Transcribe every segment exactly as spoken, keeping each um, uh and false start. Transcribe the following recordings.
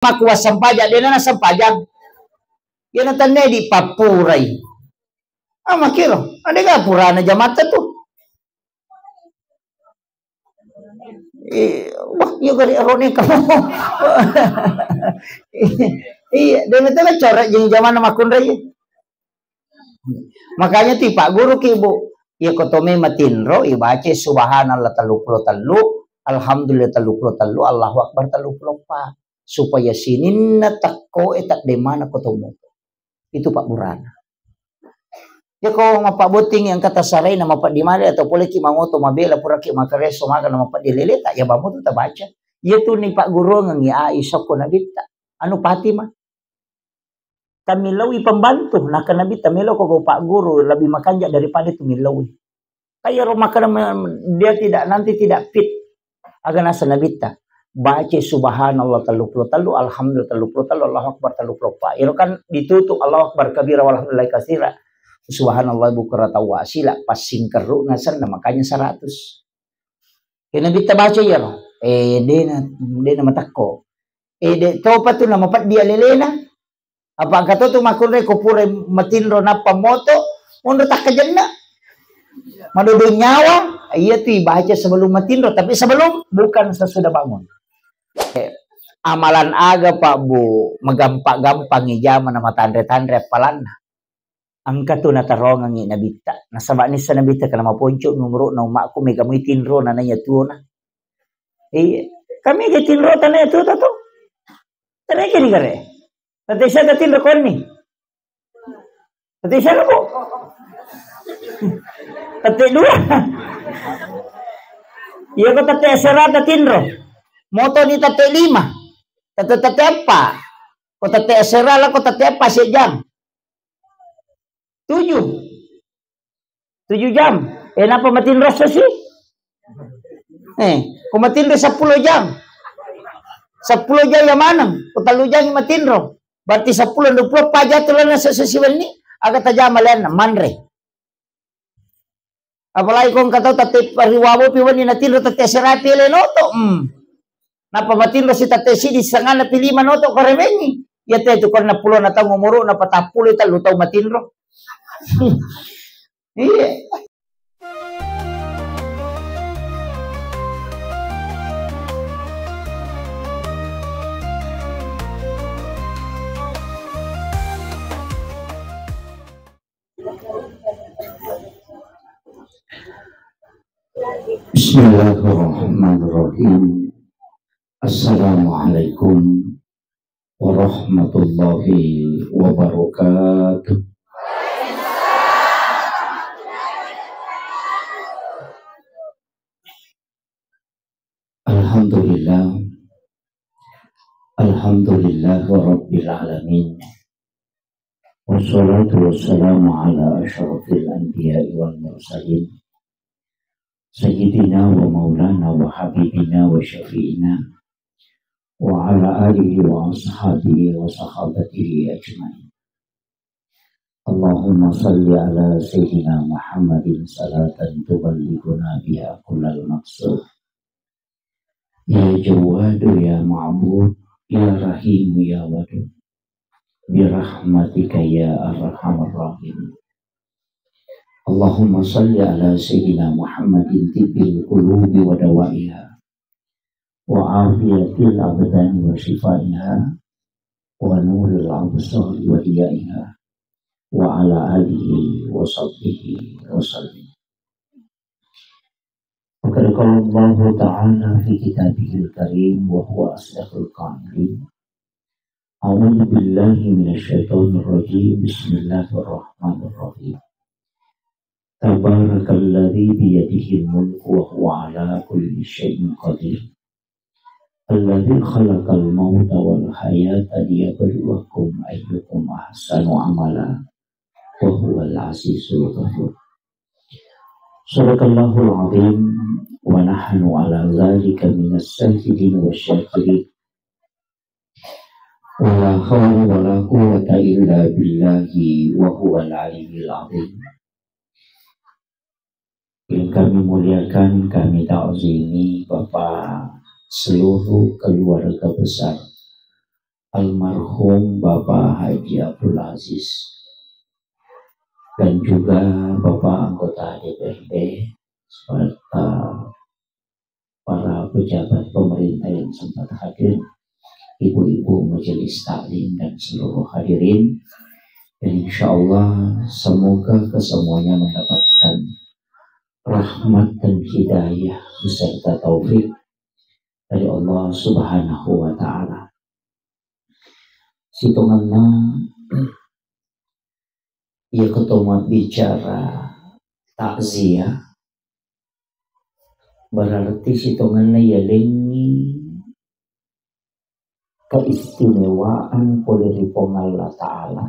Makku wassempajang, dena nassempajang. Iyana tennedi pappurai. Ah, makkiro, adega purana jamatta tu. Eh, wah, iya gari arone kamu. Iya, dena tena coret jeng jamanna makkunrai. Makanya ti Pak Guru ki, Bu, iya ko to me matinro, ibaca subhanallah tellu pulo tellu, alhamdulillah tellu pulo tellu, Allahu Akbar tellu pulo empat. Supaya sininna tekko e tadde mana ko to moto. Itu Pak Burana. Ya ko mappabbotting engka tasarai na mapeddi male atau pole ki mangoto mabela pura ki makareso maga na mapeddi lele tak ya bamu tu tabaca. Iya tu ni Pak Guru ngengi ai sokko nabitta. Anu Fatimah. Tammillaui pembantu, nakkeda Nabitta, "Meloko ko Pak Guru lebih makanja daripada itu millaui." Kayak ro makkeda me-, dia tidak, nanti tidak fit. Aga naseng Nabitta, "Baca subhanallah tellu pulo tellu, alhamdulillah tellu pulo tellu, Allahu Akbar tellu pulo empat." Iro kan ditutup Allahu Akbar kabira walhamdulillah kasira. Subhanallah bukratan wa asila, pas singkerru nasenna makanya seratus. Ke Nabitta baca iyaro, eh, dena, dena matakko. Eh, de topa tu nama peddi alelena. Apa engka to tu makkunrai ko pura matinro nappa moto, monro takkajenna. Madodo nyawa, iya tu ibaca sebelum matinro, tapi sebelum, bukan sesudah bangun. Eh, amalan aga Pak Bu, magampa-gampang ijama na matanre-tanre appalanna. Engka tu natarongengi Nabitta. Nasaba nissa Nabitta kana maponco mi umuru'na ummakku mega mui tinro na naiya tuona. Iya. Kami ga tinro tanah itu tu. Tadi kini kare. Tadi saya tinro koni. Tete siapa, Bu? Tete dua. Iya, ko tete asera tete tinro. Moto ni tete lima. Tete, tete apa? Ko tete asera lah, ko tete apa sejam? Tujuh. Tujuh jam. Eh, napa matinro sesi? Eh, ko matinro sepuluh jam. Sepuluh jam ya maneng. Ko tellu jam matinro. Berarti sepuluh, dua puluh empat jam tu lana sesi wenni. Aga tajama lena manre. Apalagi ko engka tau tette riwawo pi wenni natinro tette serapi le noto. Hmm. Napa matinro si tette sidi sangana pi lima noto ko remengi. Ya te tu ko enam puluh na taung umuru na patappulo tellu tau matinro. Iya. Bismillahirrahmanirrahim. Assalamualaikum warahmatullahi wabarakatuh. Alhamdulillah. Alhamdulillah rabbil alamin. Wassalatu wassalamu ala asyrafil anbiya'i wal mursalin. Sayyidina wa maulana wa habibina wa syafi'ina wa ala alihi wa ashabihi wa sahabatihi ajma'in. Allahumma salli ala Sayyidina Muhammadin salatan tuballighuna biha kullal maqsud. Ya Jawwadu ya Ma'bud, ya Rahimu ya Wadud. Birahmatika ya arhamar rahimin. Allahumma salli ala Sayyidina Muhammadin tibbil qulubi wa dawaiha, wa afiyatil abdani wa shifaiha, wa nuril absari wa diyaiha, wa ala alihi wa sahbihi wa sallim. Wa qad qala Allahu ta'ala fi kitabihil karim wa huwa asdaqul qailin. A'udzu billahi minasy syaithanir rajim. Bismillahirrahmanirrahim. Tabarakalladzi biyadihil mulku wa huwa ala kulli syai'in qadir. Alladzi khalaqal mauta wal hayata liyabluwakum ayyukum ahsanu amala wa huwal azizul ghafur. Sadaqallahul azim wa nahnu ala dzalika minas syahidin wasy syakirin. Wa la haula wa la quwwata illa billahi wa huwal aliyyil azim. Yang kami muliakan, kami ta'zimi Bapak seluruh keluarga besar almarhum Bapak Haji Abdul Aziz, dan juga Bapak anggota D P R D, serta para pejabat pemerintah yang sempat hadir, ibu-ibu majelis taklim dan seluruh hadirin. Dan insya Allah semoga kesemuanya mendapatkan rahmat dan hidayah beserta taufik dari Allah Subhanahu wa Ta'ala. Sitongenna, iya keto mabbicara takziah, berarti sitongenna yalengngi keistimewaan pole ri Puang Allah Ta'ala,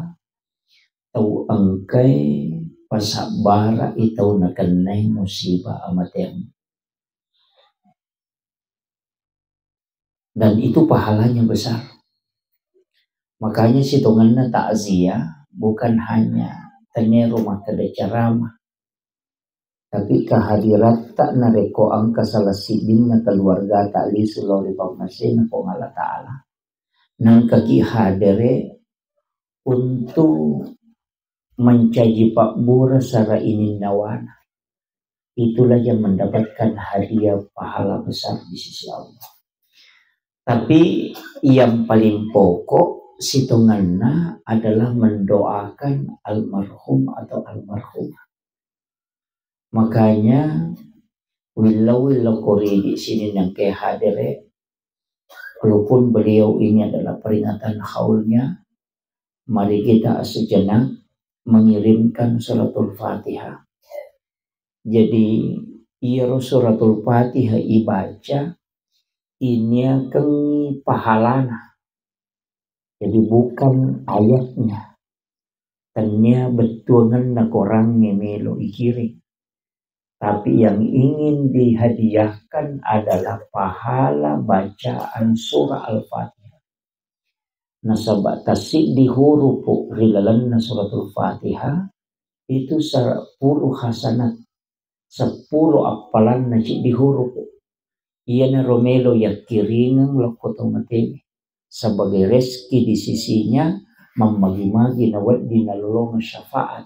tau engkai pasabbara'i tau nakennai musibah amateang. Dan itu pahalanya besar. Makanya sitongenna takziah bukan hanya tennia ro makkeda ceramah, tapi kehadiratta narekko engka salah siddinna keluargata lisu lao ri pammasena Puang Allah Ta'ala, naengkaki hadere untuk mencaji pabbura sara ininnawana, itulah yang mendapatkan hadiah pahala besar di sisi Allah. Tapi yang paling pokok sitongenna adalah mendoakan almarhum atau almarhumah. Makanya, willau-willau koridi sini nangke hadere, walaupun beliau ini adalah peringatan haulnya, mari kita sejenak mengirimkan suratul Fatihah. Jadi, iyaro suratul Fatihah ibaca, iniakengngi pahalana. Jadi, bukan ayatnya. Tennia bettuangenna korangnge melo ikiring. Tapi yang ingin dihadiahkan adalah pahala bacaan surah Al-Fatihah. Nasaba tassiddi hurupu ri lalenna suratul Fatihah itu seppulo hasanat, seppulo appalanna ciddi hurupu. Iyanaro melo yakkiringeng lokko to matewe sebagai rezeki di sisinya, mammagi-magi nawedding nalolongeng syafaat.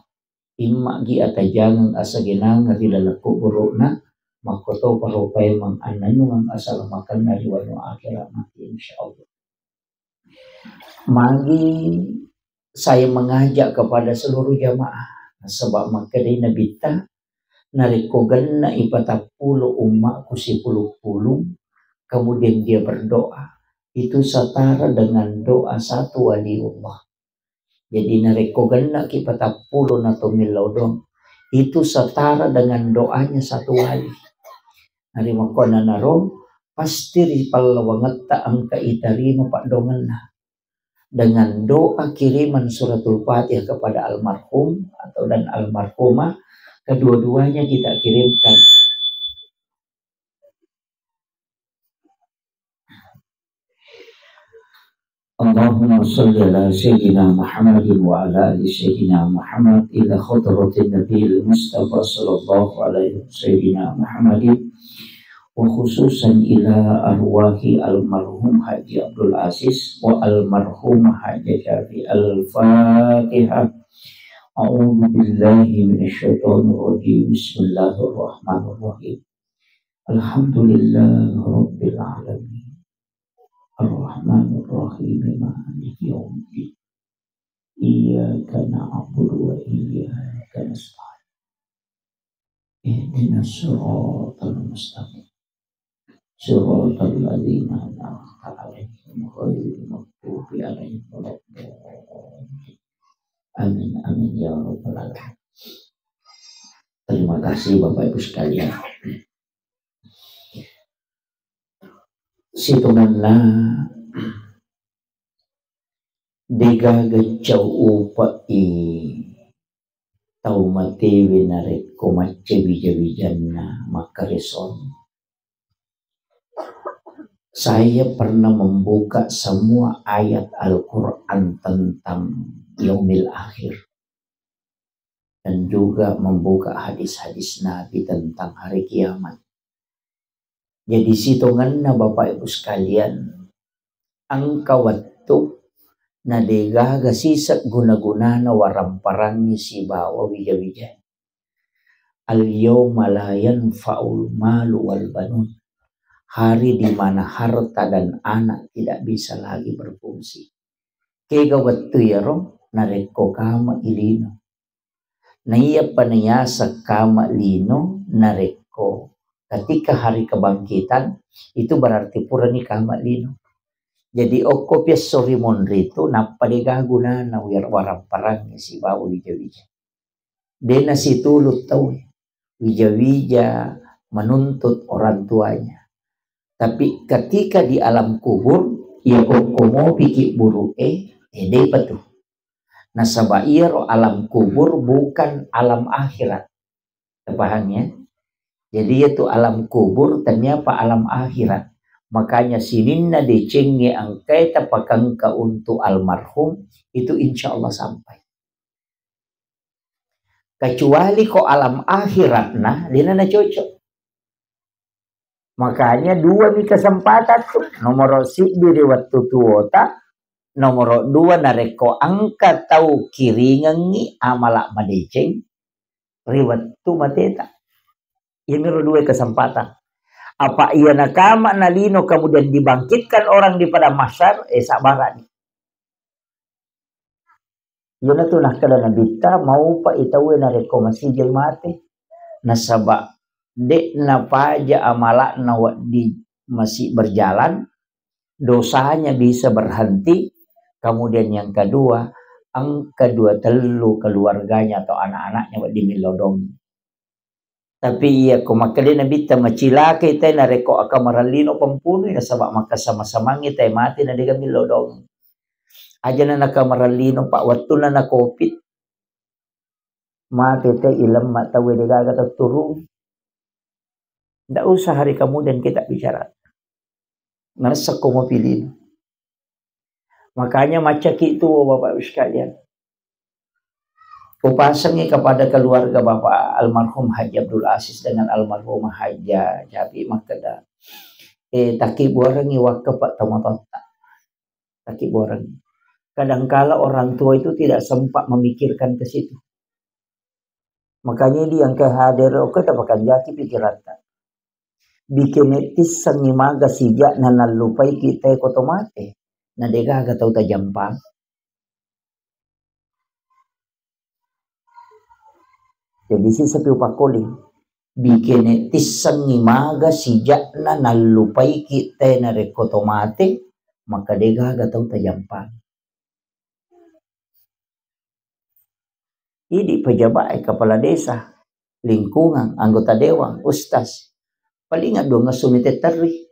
Immagi atajangeng asagenangeng ri laleng kuburu'na, makkotoparo paimeng annennungeng asalamakenna ri wanua akhirat matti, insyaallah. Magi saya mengajak kepada seluruh jamaah, nasaba makkedai Nabitta, narekko genna'i patappulo ummaku sipulung-pulung, kemudian dia berdoa, itu setara dengan doa satu waliullah. Jadi narekko gennaki patappulo na to millau doang, itu setara dengan doanya satu wali. Narimakkuannanaro pasti ri pallawangetta engka itarima paddoangenna. Dengan doa kiriman suratul Fatihah kepada almarhum atau dan almarhumah, kedua-duanya kita kirimkan. Allahumma salli ala Sayyidina Muhammadin wa ala ali Sayyidina Muhammad ila hadratin Nabil Mustafa sallallahu alaihi Sayyidina Muhammadin wa khususan ila arwahi almarhum Haji Abdul Aziz wa almarhumah Haji Syafi. Al-Fatihah. A'udzu billahi minasyaitonir rajim. Bismillahirrahmanirrahim. Alhamdulillah Rabbil Alamin. Ar-Rahmanir Rahim. Maliki Yaumiddin. Iyyaka na'budu wa iyyaka nasta'in. Ihdinas siratal mustaqim. Siratal ladzina an'amta 'alaihim ghairil maghdubi 'alaihim waladdallin. Amin, amin, ya rabbal alamin. Terima kasih, Bapak Ibu sekalian. Sitongenna degaga cau upe'i tau matewe narekko macca wija-wijanna makkaresong. Saya pernah membuka semua ayat Al-Quran tentang yaumil akhir dan juga membuka hadis-hadis Nabi tentang hari kiamat. Jadi sitongenna Bapak Ibu sekalian, engka wettu na degaga siseng guna-gunana waramparangngi sibawa wija-wija. Al-yauma la yanfa'ul malu wal banun. Hari di mana harta dan anak tidak bisa lagi berfungsi. Kega wettu iyaro narekko kama ilino. Na iyapa niyaseng kama lino narekko ketika hari kebangkitan, itu berarti purani kama lino. Jadi okko piasso ri monri tu nappa dega gunana wir-, waramparangngi sibawa wija-wija. De nasitulu tau wija-wija menuntut orang tuanya. Tapi ketika di alam kubur, iya kokko mopiki buru'e, eh, depa tu. Nasaba iyaro alam kubur bukan alam akhirat. Terpaham ya? Jadi itu alam kubur, ternyata alam akhirat. Makanya sininna decengnge engkae tapakengka untuk almarhum, itu insya Allah sampai. Kecuali ko alam akhiratna, dena na cocok. Makanya dua mi kesempatan tu. Nomoro siddi ri wettu tuota, nomoro dua narekko engka tau kiringengngi amala madeceng ri wettu mateta. Iyamiro dua kesempatan. Apa iya nakama nalino kemudian dibangkitkan orang di padang mahsyar, eh, sabarani. Iyanatu nakkeda Nabitta, maupa i tauwe narekko masijai mate. Nasaba de'na paja amala'na wedding masih berjalan, dosanya bisa berhenti. Kemudian yang kedua, engka dua tellu keluarganya atau anak-anaknya wedding millau dong. Tapi iya ko makkeda Nabitta, macilakai tae narekko akamarallino pampunui, nasaba makkasama-samangngi tae mate na dega millau dong. Ajana nakamarallino, Pak, wettunna na covid, mate tae ilemma tauwe degaga tetturung. Ndak usah hari kemudian kita bicara. Naressekko mapilino. Makanya maccaki tuo, Bapak Ibu sekalian. Upasengi kepada keluarga Bapak almarhum Haji Abdul Aziz dengan almarhumah Haja Capi makkeda, eh, takkibuarengi wakkepa tomatotta. Takkibuarengi. Kadangkala orang tua itu tidak sempat memikirkan ke situ. Makanya di engka hadir, oke, tapakanjaki pikiratta. Bikene tissengngi maga sija'na nallupaiki tae ko to mate, na degaga tau tajampang. Jadi siseng pi upakkoling. Bikene tissengngi maga sija'na nallupaiki tae narekko to mate, maka degaga tau tajampang. Idi pejabat e, kepala desa, lingkungan, anggota dewan, ustaz. Paling dua ngesso mite terri.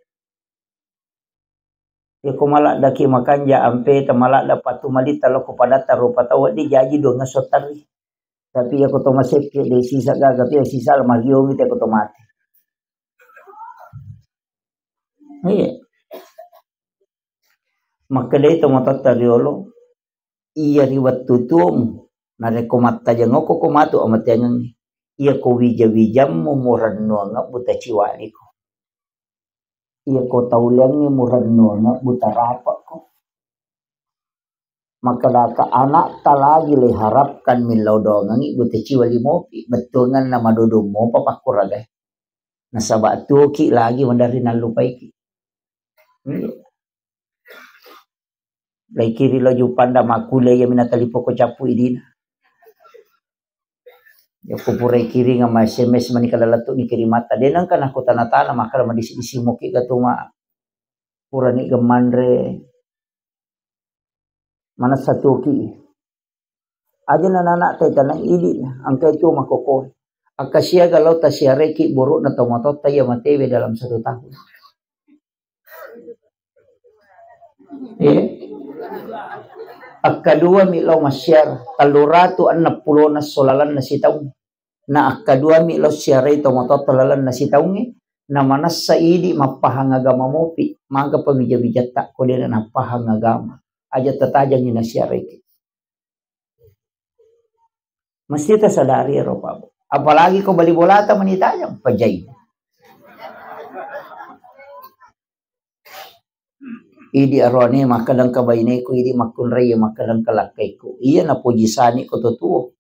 Yako maladda ki makanja ampe ta maladda patu malita loko padatta rupa tau di jaji dua ngesso terri. Tapi yako to masekke de sisa gaga tu ya sisa almarhum ite ko to mate. Iya. Makkedai tomatoatta riolo, iya ri wettu tuomu, narekko mattajeng okko ko matu amateangengngi, iya ko wija-wijammu murennuangeng buta ciwaliko. Iya ko tauliangngi murennuangeng buta rapekko. Makkedaka anakta lagi le harapkan millau doangengngi buta ciwa limopi, bettuangenna madodong mopa pakkuragai. Nasaba tuoki lagi maderri nallupaiki. Hmm. Laikiri lo Jupanda makkuliah, iya mina talipoko cappu idina. Ya ko purai kiring ama S M S mani kada lettu ni kirimatta. De nengka nako tana-tana makkada madisi-disi moki gatuma purani gemmanre manessa tuoki. Aja na anak tai tanai idi na, engkai tuo makkokkoe. Akkasiaga lao tasiareki burukna tomatoatta iya matewe dalam satu tahun. Eh? Akkadua mi lao massiara, telluratu enneng pulona esso lalenna sitaung. Na akkadua mi lao siarai tomatoatta lalenna sitaungnge, na manessa idi mappahang agama mopi, maga pawija-wijatta ko dena nappahang agama. Aja tatajangi nasiareki. Mesti tasadari ero, Pak. Apalagi ko bali bolata mani tajang, pajai. Idi aroane makkadang ka baineku, idi makkunrai makkadang ka lakkaiku. Iya napoji sani ko to tuo.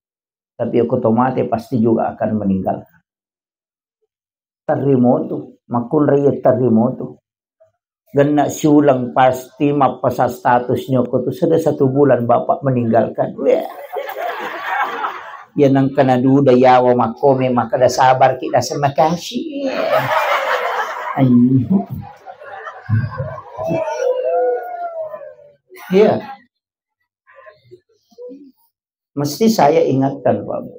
Tapi ko to mate pasti juga akan meninggalkan. Tarrimotu, makkunrai tarrimotu. Genna siulang pasti mappasa status nyoko tu sudah satu bulan bapak meninggalkan. Weh. Ya nang kena duda yawa makome makkada sabar kita semakasih. Anjing. Iya. Mesti saya ingatkan, Pak Bu.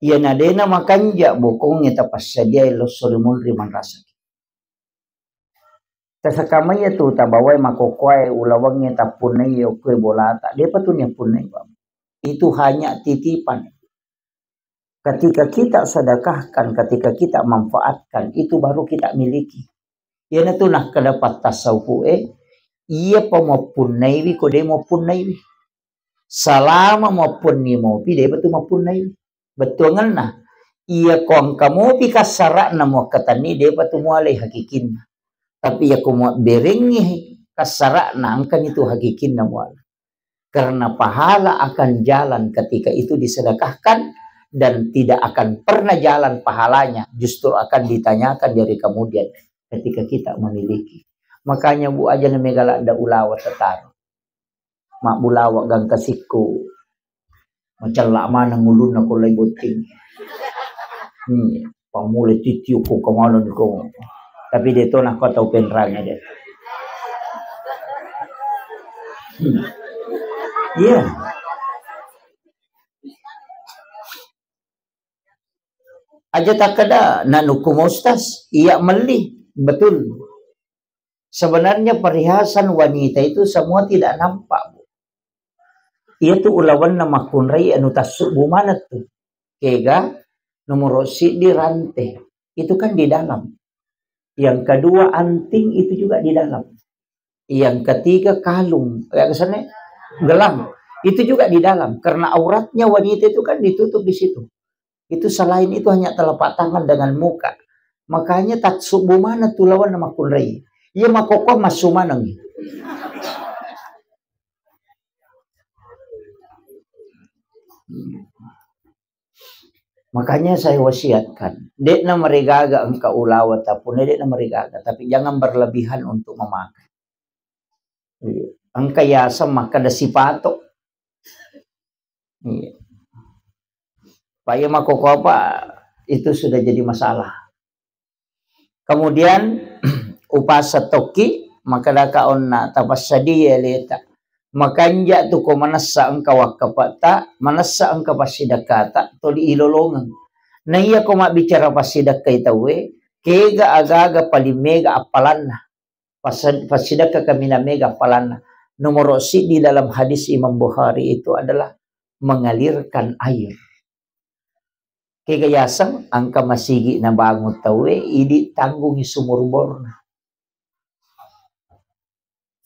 Iya nadena makanja bokongnge tapassadiai losso ri munri manrasaki. Tasakamaiya tu tabawai makokoae ulawengnge tappunnai okkoe bolata. Depa tu niappunnai, Pak Bu. Itu hanya titipan. Ketika kita sedekahkan, ketika kita manfaatkan, itu baru kita miliki. Iyanatu nakkeda pattassaupu'e, iya pa mappunnaiwi ko de mappunnaiwi. Salama mappunni mopi, de batu mappunnaiwi. Bettuangenna, iya ko engka mopi kassara'na muakkatenni, de batu mualai hakikinna. Tapi iya ko muabberengngi kassara'na, engkani tu hakikinna muala. Karena pahala akan jalan ketika itu disedekahkan dan tidak akan pernah jalan pahalanya, justru akan ditanyakan dari kemudian ketika kita memiliki. Makanya, Bu, aja na mega ladda ulawa tetaro. Mabbulawa gangka sikku. Macella maneng ulunna ko lai botting. Hmm. Pammula titio ko kemana ni ko. Tapi de to nako tau penrange de. Hmm. Iya. Aja takkeda, na nukku mustas, iya melli. Betul. Sebenarnya perhiasan wanita itu semua tidak nampak, Bu. Iya tu ulawenna makkunrai anu tassubbu maneng tu. Kega, nomoro siddi rante. Itu kan di dalam. Yang kedua anting itu juga di dalam. Yang ketiga kalung, ya, kesannya gelang. Itu juga di dalam. Karena auratnya wanita itu kan ditutup di situ. Itu selain itu hanya telapak tangan dengan muka. Makanya tassubbu maneng tu lawan makkunrai. Iya makoko massu maneng. Makanya saya wasiatkan, de'na marigaga engka ulawa tapune, de'na marigaga, tapi jangan berlebihan untuk memakai. Iya. Engka yaseng makkeda sipato. Iya. Pak, iya makkoko apa, itu sudah jadi masalah. Kemudian, upasa tokki, makkedaka onna tapassadia aleta. Makanja tu ko manessa engka wakkapatta, manessa engka passidekkata, toli ilolongeng. Na iya ko mabbicara passidekkai tauwe, kega agaga paling mega appalanna. Pas-, passidekka kaminang mega appalanna. Nomoro siddi dalam hadis Imam Bukhari itu adalah mengalirkan air. Kega yaseng engka masigi nabangun tauwe, idi tanggungi sumur borna.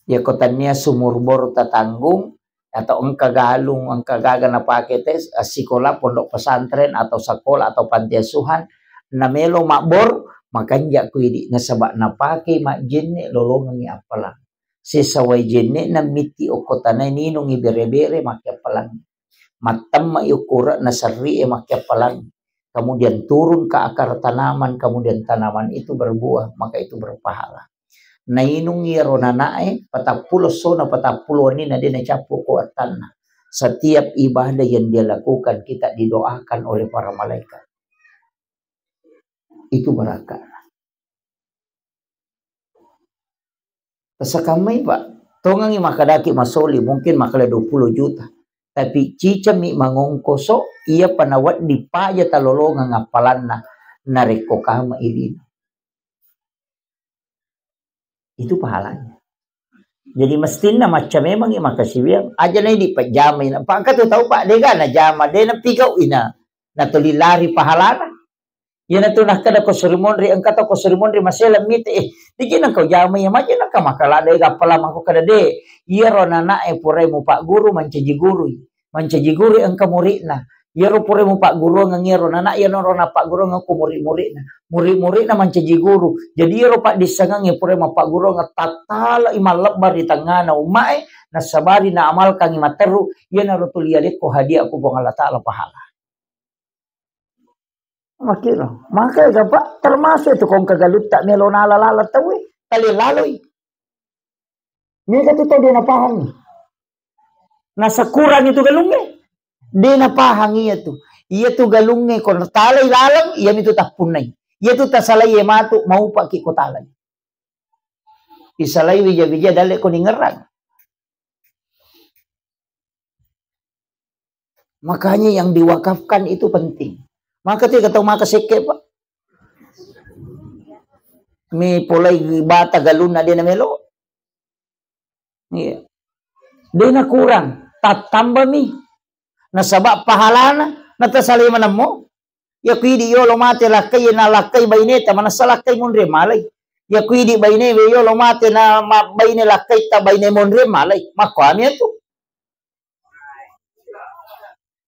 Yako tania sumur bor tatanggung, atau engka galung, engka gaga napake te, eh, sikola, pondok pesantren, atau sekolah, atau panti asuhan, namelo mabbor, makanja ku idi, nasaba napake majjenne lolongengi appalang. Sesa wai jenne na mitti okko tanai ninungi bere-bere makke appalang. Mattemma okko ure'na serri e makke appalang. Kemudian turun ke akar tanaman, kemudian tanaman itu berbuah, maka itu berpahala. Nainung iyaro nana'e, patappulo essona, patappulo wenni na de nacappu ko attanna. Setiap ibadah yang dia lakukan, kita didoakan oleh para malaikat. Itu barakah. Tasakammai, Pak. Tongengi makkadaki masoli, mungkin makkada dua puluh juta. Tapi cicammi mangongkoso, iya pa nawedding paja talolongeng appalanna, narekko kama ilina. Itu pahalanya. Jadi mestinna macca memangi makasiwiang, aja na idi pajamai na. Pak, engka tu tau, Pak, dega najama, de napigau ina. Natoli lari pahalana. Iyanatu nakkeda ko suri monri, engka tau ko suri monri masela mite, eh, deje nengka ujama iya, maje nengka makala de gappala mako kada de. Iyaro nana'e purai mupagguru mancaji gurui. Mancaji gurui engka muridna. Iyaro pura mupagguruangeng iyaro nana, iyanaro nappagguruangeng ko murid-muridna. Murid-muridna mancaji guru. Jadi iyaro paddissengengnge pura mappagguruangeng tattala i mallebba ri tengngana ummae, nasabari naamalkangngi matteru, iyanaro tuli yalekko hadiah ku Puang Allah Taala pahala. Makkiro. Maka gapa termasuk itu kong kegalutta melo nala-lala tauwe. Tali laloi. Mega tu tau de napahangi. Nasakurang itu galungnge. De napahangi iya tu. Iya tu galungnge ko natalai laleng, iya mitu tappunnai. Iya tu tasalai matu maupaki ko talai. Isalai wija-wija dalle ko ningerang. Makanya yang diwakafkan itu penting. Maka tu kata maka sekke, Pak. Mi polai bata galunna de namelo. Iya. De nakurang, tattambami. Nasaba pahalana, natasalai manemmo. Iya ku idi yolo mate lakkai, na lakkai baineta, manessa lakkai monri malai. Iya ku idi baine we yolo mate na ma-, baine lakkai ta baine monri malai. Makko ami tu.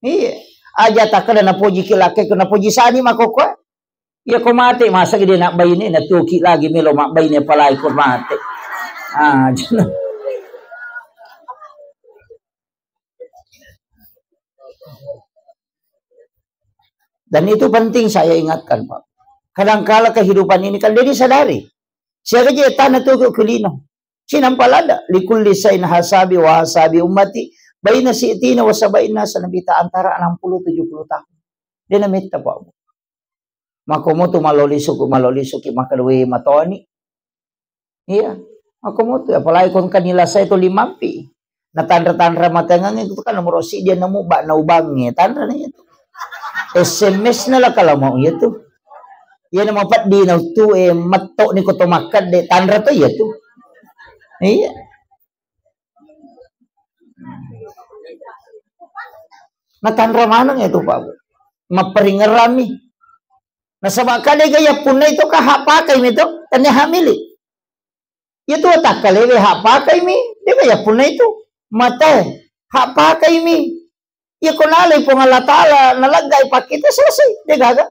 Iya. Aja takkeda napoji ki lakkai, ko napoji sani makokko. Iya ko mate, masa gede nak baine, na tuki lagi melo mak baine palai ko mate. Ah, dan itu penting saya ingatkan, Pak. Kadangkala kehidupan ini kan dia disadari. Siaga je tanah tu ke kulino. Sinampa lada, likulli sain hasabi wa hasabi ummati, baina si'tina wa sabaina sanabita, antara enam puluh tujuh puluh tahun. Dia nametta, Pak. Makkomotu maloli suku, maloli suki, maka duwe matoni. Iya. Makkomotu, apalagi kon kan nilai saya tu limampi. Nah, tanra-tanra matengeng itu kan nomor si dia nemu bak naubangnge, tanra ni itu. S M S na lah kalau mau iya tu. Iya nama peddi na tu, eh, metto ni koto makan de tanra tu iya tu. Iya. Natanra maneng itu, Pak. Mapparingerrami. Nasaba kade gaya punna itu ka hak pakai mi to, tanya hak milik. Iya tu takkalewe hak pakai mi, de gaya punna itu. Mate, hak pakai mi. Iya ko nalai Puang Allah Taala, naleggai pakkita selesai, de gaga.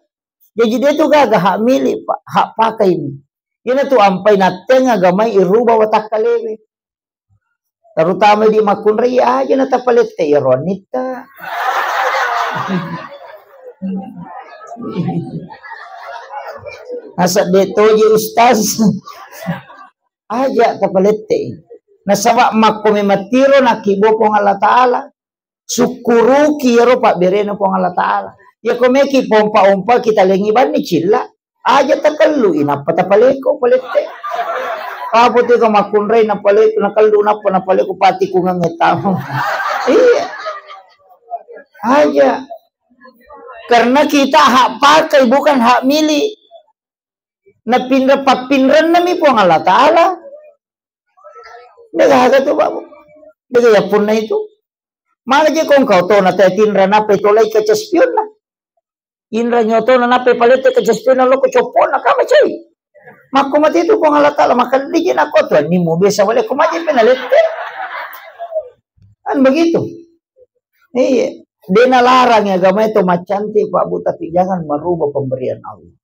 Jadi de tu gaga hak milik, Pak, hak pakai mi. Ina tu ampai natteng agamai iruba watakkalewe. Terutama di makkunrai aja na tapalette iyaro annitta. Asa de toje ustaz. Aja tapalette. Nasaba makko memang tiro nakkibo Puang Allah Taala. Sukkuruki iyaro pabberena Puang Allah Taala. Iya ko meki pompa-ompa kita lengi banni cilla. Aja takellu, inappa tapaleko, palette. Apa tu ka makkunrai napaleko, nakellu nappa napaleko pati kungang tamu. Iya. Aja. Karena kita hak pakai, bukan hak milik. Napinra pappinrennami Puang Allah Taala. Dega aga tu, Pak. Dega ya punna itu. Mana je kong kau to na te tinra nappa tolai kaca spionna. Inra nyoto na nappa palette kaca spionna lo ko coppona kama cai. Makko mate tu Puang Allah Taala, maka dije nako tu ni mu biasa wale ko maje pe nalette. Kan begitu. Iya. De nalarang agama itu macantik, Pak Bu, tapi jangan merubah pemberian Allah.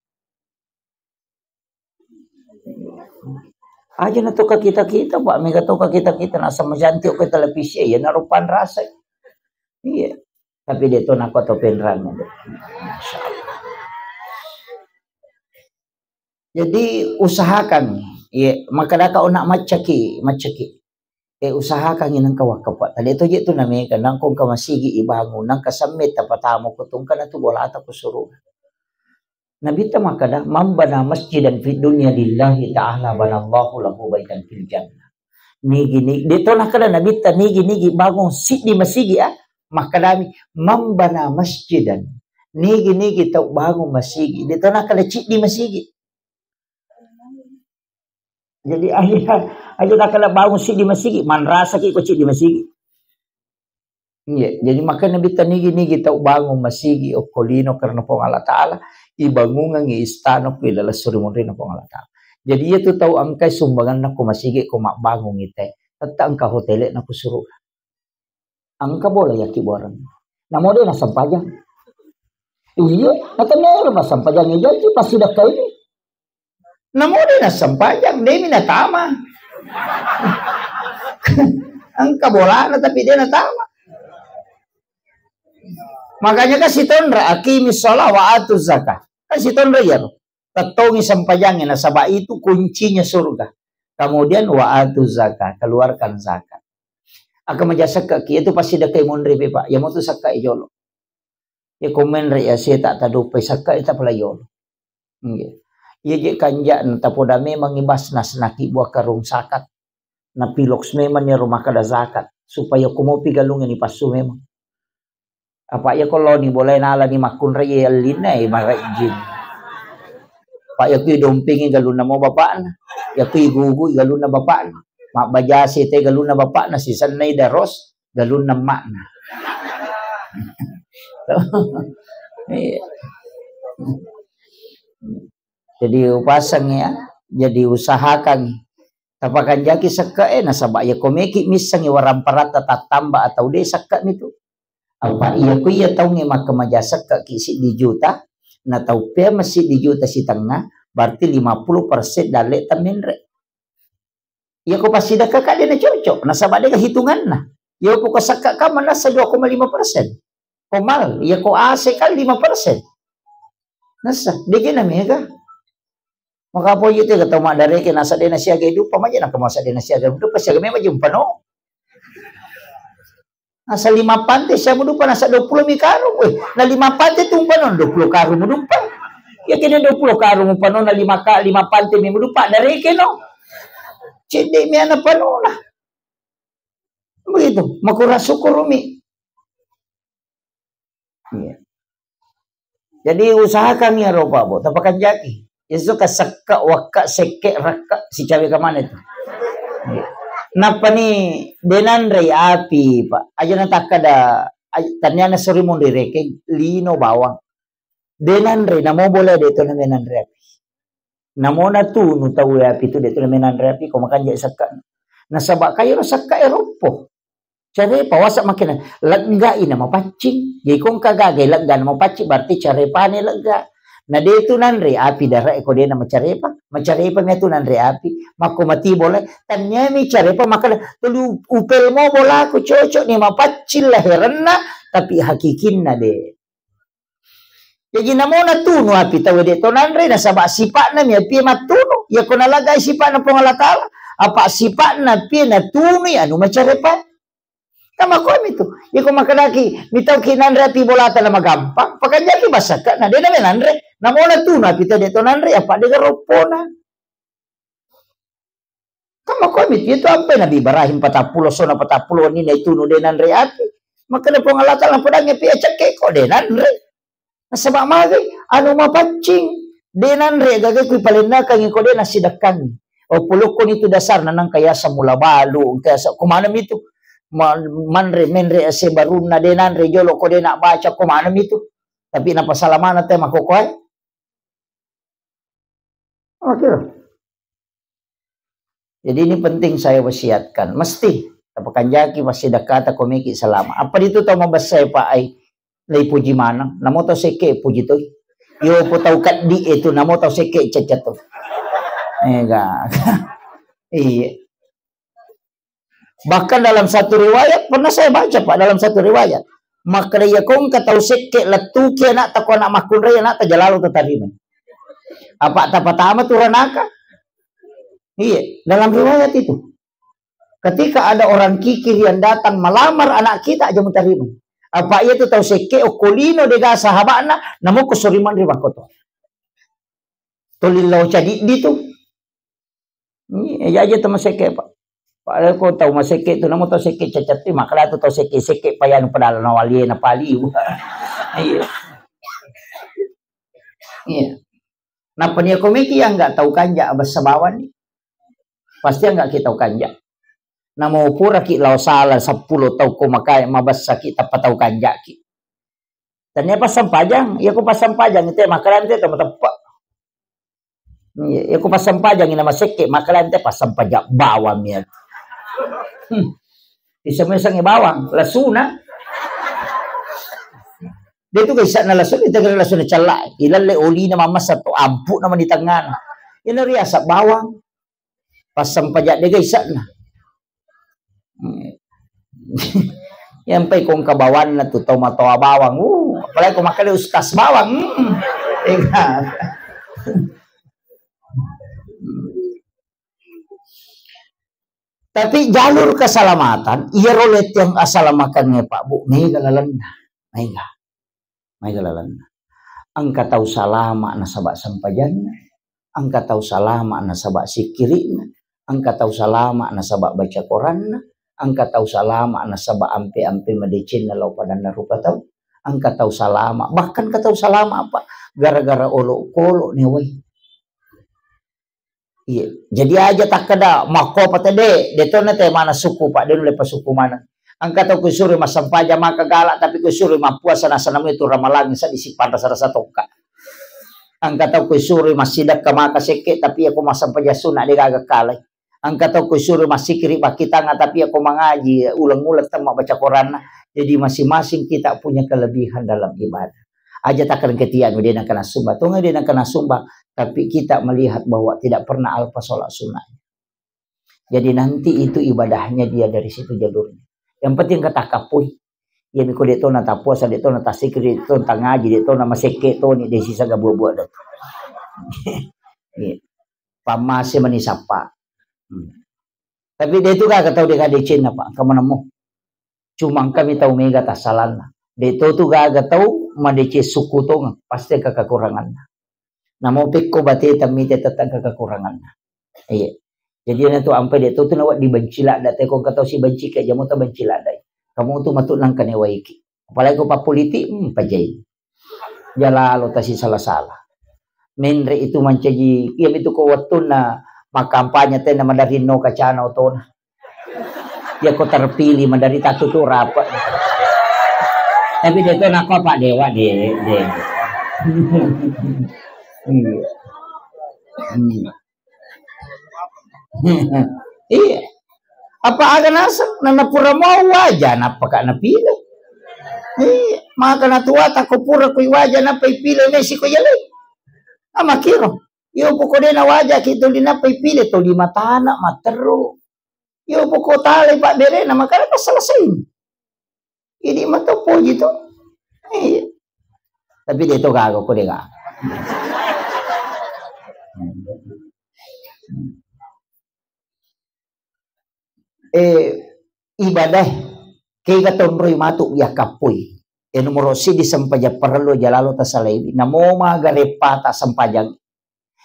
Aja na toka kita-kita, Pak, mega toka kita-kita, nasa macantik ke televisi, ya narupan rasa. Iya. Tapi de to nako to penrang. Masya Allah. Jadi usahakan, ya, maka daka ona maccaki, maccaki. Eh, usahakan nengka wakka, Pak. Tadi to je tu nameka, nangko engka masigi ibangun, nangka semme tapatamu ko tungka na tu bolata ku suruh. Nabitta makkeda, "Man bana masjidan fid dunya lillahi ta'ala banallahu lahu baitan fil jannah." Nigi-nigi, de to nakkeda Nabitta nigi-nigi bangun siddi masigi, ah. Makkedami, "Man bana masjidan." Nigi-nigi tau bangun masigi. De to nakkeda ciddi masigi. Jadi aja, aja nakkeda bangun siddi masigi, manrasaki ko ciddi masigi. Iya, jadi makanya Nabitta nigi-nigi tau bangun masigi okko lino karena Puang Allah Taala, ibangungengi istana ku ilaleng suri munrina Puang Allah Taala. Jadi iya tu tau engkai sumbanganna ko masigi ko mabbangungi te, tetta engka hotele na ku suruh. Engka bola yakki boreng. Namo de na sempajang. Iya, natanero massempajang janji pasti dakka ini. Namo de nassempajang, demi natama. Engka bolana tapi de natama. Makanya kan sitonra, "Aqimis shalah wa atuz zakah." Kan sitonra iyaro. Tettongi sempajangnge, nasaba itu kuncinya surga. Kemudian, "Wa atuz zakah," keluarkan zakat. Aka maja sekka ki, itu pasti dekai munri, Pak. Ya mau tu sekka jolo. Ya komen re ya seta tadupai sekka ita pala yolo. Nggih. Iya je kanja na tapoda memang ibas nas naki buah karung zakat. Napiloks memang ni rumah kada zakat. Supaya kumopi galung ini pasu memang. Apa iya ko loni bolai nala ni makkunrai ellinna, eh, marejjing. Pak iya kui dompingi galunna mo bapakna. Iya kui gugu galunna bapakna. Mabbajasi te galunna bapakna, sisennai daros galunna makna. Iya. Jadi upasang ya, jadi usahakan. Tapakanjaki sekke'e, nasaba iya komeki missengi waramparatta tattamba atau de sekke mitu. Apa iya ku iya taungnge makkamaja sekke ki siddi juta, na tau pea siddi juta sitengnga, berarti lima puluh persen dalle temmenre. Iya ko passidekka ka de na cocok, nasaba de hitunganna. Iya ko sekke ka manassa dua koma lima persen. Komal, iya ko ase kan lima persen. Nassa, de na mega. Maka apa iya tega tau maddareke nasa de na siaga dupa maja na kemasa de na siaga dupa siaga memang jumpa no. Nasa lima pante siaga dupa nasa dua puluh mi karung. Weh, na lima pante tumpa no dua puluh karung dupa. Ya kena dua puluh karung dupa no na lima ka lima pante mi dupa dareke no. Cedde mi ana panona. Begitu, makura syukur mi. Iya. Jadi usahakan ya ropa bo, tapakanjaki. Itu ka sekka wakka sekke rakka sicawe ka mana itu. Iya. Nappa ni denanre api, Pak. Aja na takkada, aj- taniana sori mundi rekeng, lino bawang. Denanre, namo boleh de to namenanre api. Namo natunu tau api tu de to namenanre api, ko makanja sekka. Nasaba kairo sekka e roppo. Carepa wasa makena legga ina mapaccing. Jadi kong kagagai legga na mapaccing berarti carepane legga. Na de tu nanre api dara eko de na macarepa. Macarepa mia tu nanre api. Makko mati bola. Tanyami carepa makana tuli upel mo bola ku cocok ni mapaccing laherenna tapi hakikinna de. Jaji namo natunu api tau de to nanre nasaba sipa'na mi api mattunu. Iya ko nalagai sipa'na Puang Allah Taala, apa sipa'na api natunu anu macarepa. Kama komi tu. Iya ko makadaki mitau ki nanre api bolata na magampang, pakanjaki basaka na de na nanre. Namo natunu api tau de to nanre apa de garoppona. Kan makomi tu, itu ampe Nabi Ibrahim patappulo sona patappulo wenni naitunu de nanre api. Makkeda Puang Allah Taala, "Podangngi api acekke ko de nanre." Nasaba magai anu mapaccing de nanre gaga kui palennakangi ko de nasidakkangi. Oh, pulukko ni tu dasarna nangka yasa mula balu, engka yasa ko maneng mi tu. Ma- manre menre ase barunna de nanre jolo ko de nak baca ko maneng mi tu. Tapi napasalamana te makokoe. Oke. Jadi ini penting saya wasiatkan. Mesti tapakanjaki pasti dakata komiki selama. Apa itu tau mabessai Pak ai? Lei puji maneng. Namo tau sekke puji tu. Yo po tau kaddi itu namo tau sekke cacat tu. Enggak. Iya. Bahkan dalam satu riwayat, pernah saya baca, Pak, dalam satu riwayat. Makkeda iya ko engka tau sekke lettuki anakta ko anak makkunrai anakta jalalo tatarimai. Apa tapatama tu ranaka? Iya, dalam riwayat itu. Ketika ada orang kikir yang datang melamar anak kita aja mutarimai. Apa iya tu tau sekke okko lino dega sahabatna, namo ko soriman ri makoto. Tolillau cadiddi tu. Iya, aja tau masekke, Pak. Padahal ko tau masekke tu, namo tau sekke cacat tu, makkeda tu tau sekke-sekke payanu padahal nawali na paliu. Iya. Iya. Nappa nia komiki yang nggak tau kanja bessa bawang ni. Pasti nggak kita tau kanja. Namo pura ki lao sala seppulo tau ko makai mabessa ki tappa tau kanja ki. Tania passempajang, iya ko passempajang te makkeda te to mateppe. Iya, iya ko passempajang ina masekke, makkeda te passempajang bawang ya. Hmm. Iseng-iseng bawang, lasuna. De tu gaisa'na lasuna, tegere lasuna cella. Ilalle olina mamassa to, ampu'na mani tengngana. Ina riasa bawang. Pas sempajang de gaisa'na. Yang pai kongka bawanna tu tau matoa bawang. Uh, apalagi ko makkeda ustaz bawang. Hmm. Iya. Tapi jalur keselamatan, iyaro lettiang asalamakengnge, Pak, Bu, mega lalenna. Mega. Mega lalenna. Engka tau salama nasaba sempajanna, engka tau salama nasaba sikkiri'na, engka tau salama nasaba baca Koranna, engka tau salama nasaba ampe-ampe madecenna lao padanna rupa tau, engka tau salama, bahkan engka tau salama apa? Gara-gara olokolo newai. Iya. Jadi aja takkeda makkopa tede, de tona te mana suku, Pak, de nulle pasuku mana. Engka tau kusuru massempajang maka galak, tapi kusuru mappuasa nasana itu ramalang seddi sipanrasa-rasa tokka. Engka tau kusuru massidekka maka sekke, tapi aku massempajang sunna de gaga kalai. Engka tau kusuru massikiri bakkitanga, tapi aku mangaji uleng-uleng temma baca Koranna. Jadi masing-masing kita punya kelebihan dalam ibadah. Aja takkeda ketia nu de nengka nasumba. Tonga de nengka nasumba, tapi kita melihat bahwa tidak pernah alpa sholat sunnah. Jadi nanti itu ibadahnya dia dari situ jalurnya. Yang penting kata kapui. Iya miko de tona tapuasa, de tona tasikri, de tona tangaji, de tona masekke toni, de sisa gabua-bua do. Iya. Pammase mani sappa. Hmm. Tapi de tu gaga tau de gadecenna, Pak, engka manemu. Cuma engkami tau mega tassalanna. De to tu gaga tau madeceng sukku tongeng, pasti engka kekuranganna. Namo pekko bateta mite tette engka kekuranganna. Iya. Jadi na tu ampai de to tu nawa dibenci ladda te, ko engka tau sibenci ke jamo ta benci ladda. Kamu tu matu nangka newaiki. Apalagi ko pappolitik, hmm, pajai. Jalalo tasi sala-sala. Menre itu mancaji, iya mitu ko wettunna makampanye tenna madarinno kacana otona. Iya ko terpilih madari tatutu rapat. Tapi de to nako Pak Dewa de, de. Iya. Hmm. Iya. Apa aga naseng, nana pura mau waja, nappa ka napile. Iya, maka natua tako pura kui waja, nappa ipile mesi ko yalai. Ama kiro. Yo poko de na waja ki tuli nappa ipile, tuli matana, matteru. Yo poko talai pabberena, makana pas selesai. Idi mato poji to. Iya. Tapi de to gaga ko de gaga. Eh, ibadah kega tonroi matu yakkappoi. Eh, nomoro sidi sempajang parellu jalalo tasalaiwi. Namo maga reppata sempajang.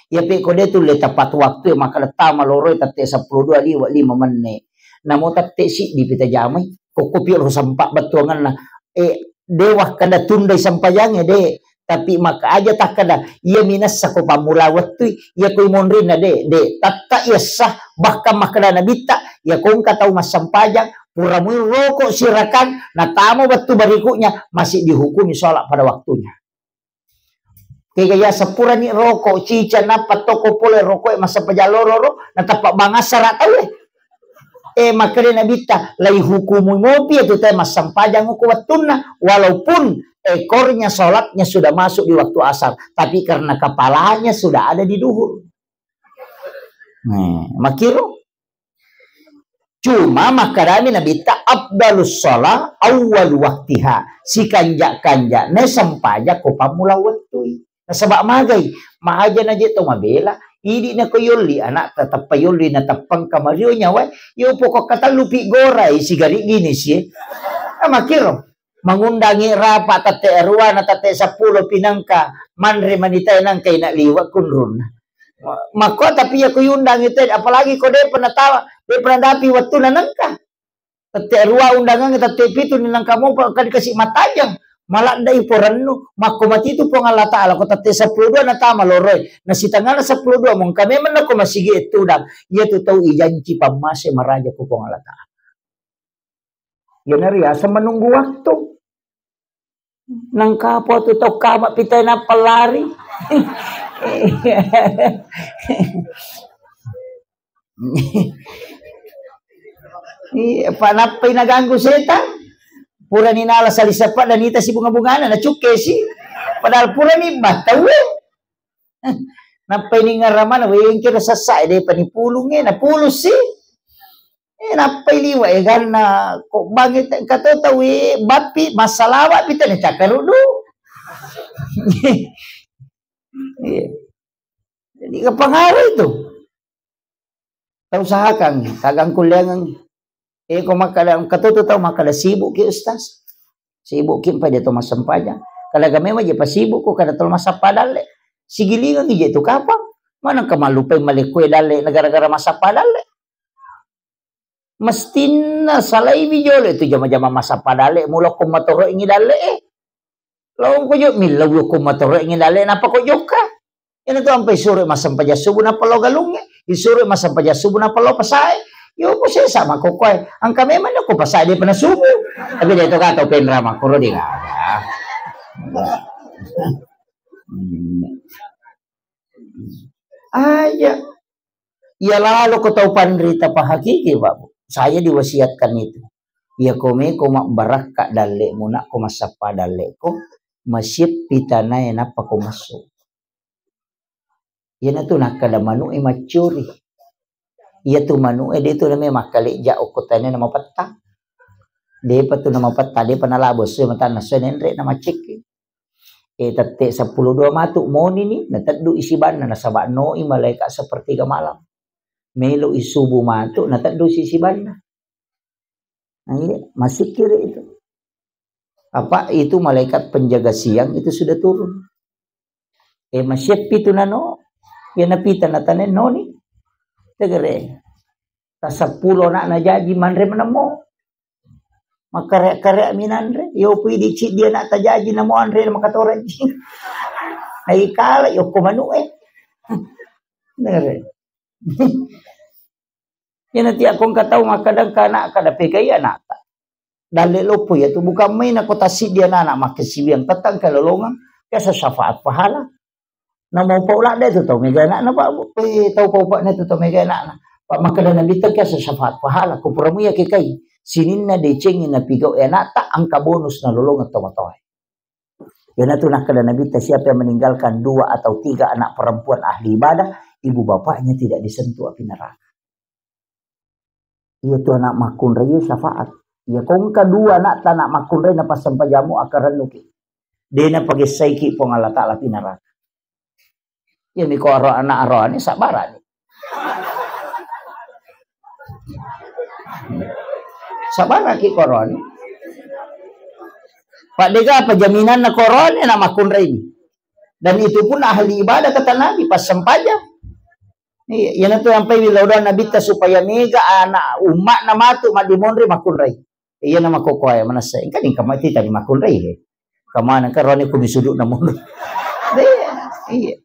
Iya pe ko de tulle tepat waktu, maka tama loroi tette seppulo dua liwa lima menne. Namo tette siddi pita jamai. Kokko pi ro sempa bettuanganna. Eh, de wakkada tundai sempajangnge de. Tapi maka aja takkada, iya minessa ko pammula wettui, iya ko imonrinna de, de, tatta iyessa, bahkan makkada nabitta, iya ko engka tau massempajang, pura mui roko sirakang, natamo wettu berikutnya, masih dihukumi sholat pada waktunya. Kega iya seppurani roko, cica nappa toko pole roko e massempajang loro ro, natappa bangassara tau e. Eh, makkeda Nabitta, "Lai hukumu mopi itu teh massempajang ko wettunna, walaupun ekornya sholatnya sudah masuk di waktu asar, tapi karena kepalanya sudah ada di duhur." Nah, makiro. Cuma makkedami Nabitta, "Afdalus sholah awwal waktiha." Sikanja-kanja ne sempajang ko pammula wettui. Nasaba magai, maaja naje to mabela, idi nako yolli anakta, tappa yolli na tappa engka mario nyawae, yo pokok katellu pi gorai sigari gini sie. Ah, makiro, mangundangi rapa tette arua na tette seppulo pinangka, manre manitae nangka ina liwa kunrunna. Makko tapi ya kuyundangi te, apalagi ko de pernah tawa, de pernah dapi wettu na nangka. Tette arua undangang, tette pitu ni nangka mopa engka dikasi matajang. Maladdai porennu, makko matitu Puang Allah Ta'ala, ko tette seppulo dua natama loroi. Nasitengana seppulo dua mongka memang nako masigi ettudang. Iya tu tau ijanci pammase maraja ko Puang Allah Ta'ala. Iya nariaseng menunggu waktu. Nangka apa tu tau kama pitai nappa lari. Iya, panappai naganggu setang. Purani nala sali seppa dan ita si bunga-bungana, na cukke si. Padahal purani battau. Nappai ningerang mana, wengke ro sessa, de pani pulungnge, na pulung si. Eh, nappai liwa, eh, ganna ko bangi te-, kato tau, eh, bappi, massalawa pi tene cakkarudu. Iya. Jadi, kepengaruh itu. Tau usahakan, tagang kulliangan. Eh, ko makkada, engka to tu tau makkada, "Sibuk ki, Ustaz." Sibuk ki, empa dia to massempajang. Kada game maje pa sibuk ko kada tau massappa dalle. Sigilingan ije tu kapang. Mana engka mallupai malekkue dalle na gara-gara massappa dalle. Mestinna salaiwi jolo tu jama-jama massappa dalle, mula ko matoro'ingi dalle, eh. Lao ko jo millau ko matoro'ingi dalle, napa ko jokka? Ina tu ampai suro massempajang subuh napa lao galungnge, isuro massempajang subuh napa lao pasae. Yo ko sesa mako koe, angka memang ko pasae dia pernah subuh. Tapi dia tu kata penra makoro dia nggak ada. Hmm. Aja. Iya lalo ko tau panrita pahakiki, Pak. Saya diwasiatkan itu. Iya ko me ko mabbarakka dalle'mu, nak ko massappa dalle'ko, masieppi tanae nappa ko massu. Iyana tu nakkada manu'e maccuri. Iya tu manu'e de tu name makkalejja okko tanae na mapetta. Depa tu na mapetta, depa nalabo sue matanna sue nenre na maccekki. Eh, tette seppulo dua matu monini, nateddu isi banna, nasaba noi malaikat sepertiga malam. Melo isubu matu, nateddu isi banna. Nah, iya, masikiri itu. Apa itu malaikat penjaga siang itu sudah turun. Eh, masieppi tu nano, ya napita natane noni. Tegere. Taseppulo anakna jaji manre menemmo. Makkarek-karek minanre, yo pui di ciddi anak tajaji namo anre makatoraji. Hai kala yo ko manu eh. Nere. Iyana tiak kong katau makkadang kana kada pegai anakta. Dalle loppo ya tu bukan main ko tassiddi anak makkasiwiang tetang kalolongang biasa syafaat pahala. Namo pau ladde tu tau mega anakna, Pak, Bu. Eh, tau pau pakna tu tau mega anakna. Pak, makkeda Nabi, "Tau kiasa syafaat pahala, ko pura muya ke kai. Sininna decengi napigau e anakta, angka bonus nalolongeng tomatoae." Iyanatu nakkeda Nabi, "Siapa yang meninggalkan dua atau tiga anak perempuan ahli ibadah, ibu bapaknya tidak disentuh api neraka." Iya tu anak makkunrai syafaat. Iya kongka dua anak ta anak makkunrai na passempajamu akarennuki. De na pagessaiki Puang Allah Ta'ala pi neraka. Iya miko aro anak aroane sabbarani. Sabbaraki koroni. Pak dega apa jaminanna koroni anak makkunrai ini. Dan itu pun ahli ibadah kata Nabi, passempajang. Iya, iyanatu yang pai wilaudan Nabitta supaya mega anak umma'na matu maddimonri makkunrai. Iya na makkokkoe manessa. Engka ni kamati tadi makkunrai he. Kamana ka rone kumi suduk na mundur. Iya, iya.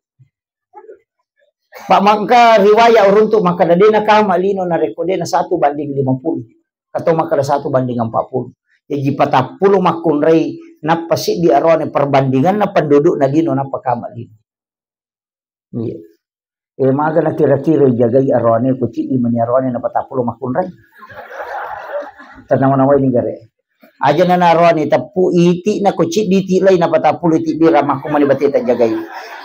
Pak mangka riwayat uruntuk makkada de na kama lino narekko de na satu banding lima puluh. Atau makkada satu banding empat puluh. Jaji patappulo makkunrai nappa siddi arone perbandinganna pendudukna lino nappa kama lino. Iya. Eh, maga na kira-kira jagai aroane ko ciddi mani aroane na patappulo makkunrai. Tanawa-nawai ni gare. Aja na aroane teppu iti na ko ciddi ti lai na patappulo iti bira makku mani bateta jagai.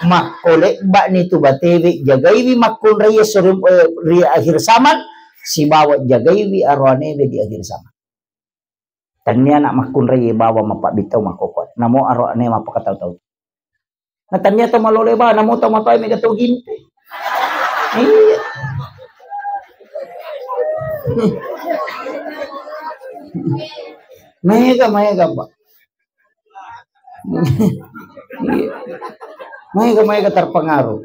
Makko lebba ni tu batewe jagaiwi makkunrai sore, eh, ri akhir zaman sibawa jagaiwi aroane be di akhir zaman. Tannia anak makkunrai bawa mapabbittau makkokkoe. Namo aroane mappakatau-tau. Na tannia to malole ba, namo to matoe mega to ginte. Iya. Mega, mega, Pak. Iya. Mega, mega terpengaruh.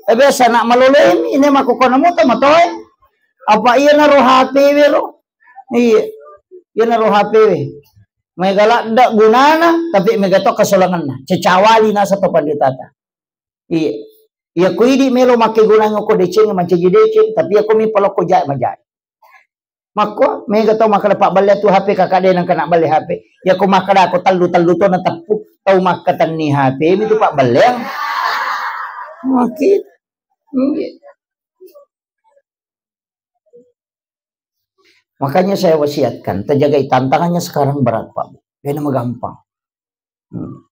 Eh, biasa anak malole ini, ini makkokkoe namo to matoe. Apa iya naro H P we ro? Iya. Iya naro H P we. Mega ladde gunana, tapi mega to kesolangenna. Cecawali nasa to panditata. Iya. Iya ko idi melo makkegunang ko deceng mancaji deceng, tapi iya ko mi palokko jae majae. Makko mega tau makkeda pabballe tu H P kakak de nang kena balle H P. Iya ko makkeda ko tellu-tellu to na teppu tau makkatenni H P mi tu pabballeang. Makkit. Iya. Makanya saya wasiatkan, terjagai, tantangannya sekarang berat, Pak Bu. Dena magampang. Hmm.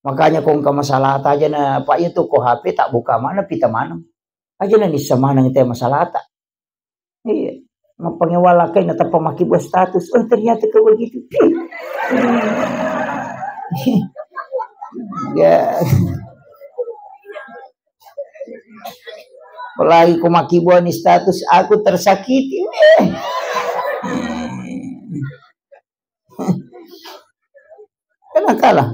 Makanya ko engka masalah aja na, Pak, itu ko H P tak buka mana, pita mana. Aja na nissa maneng te masalah tak. Iya. Mapangewala kai na tappa makkibua status. Oh, ternyata kau begitu. Ya. Apalagi ko makkibua ni status, "Aku tersakiti." Eh. Kenapa kalah?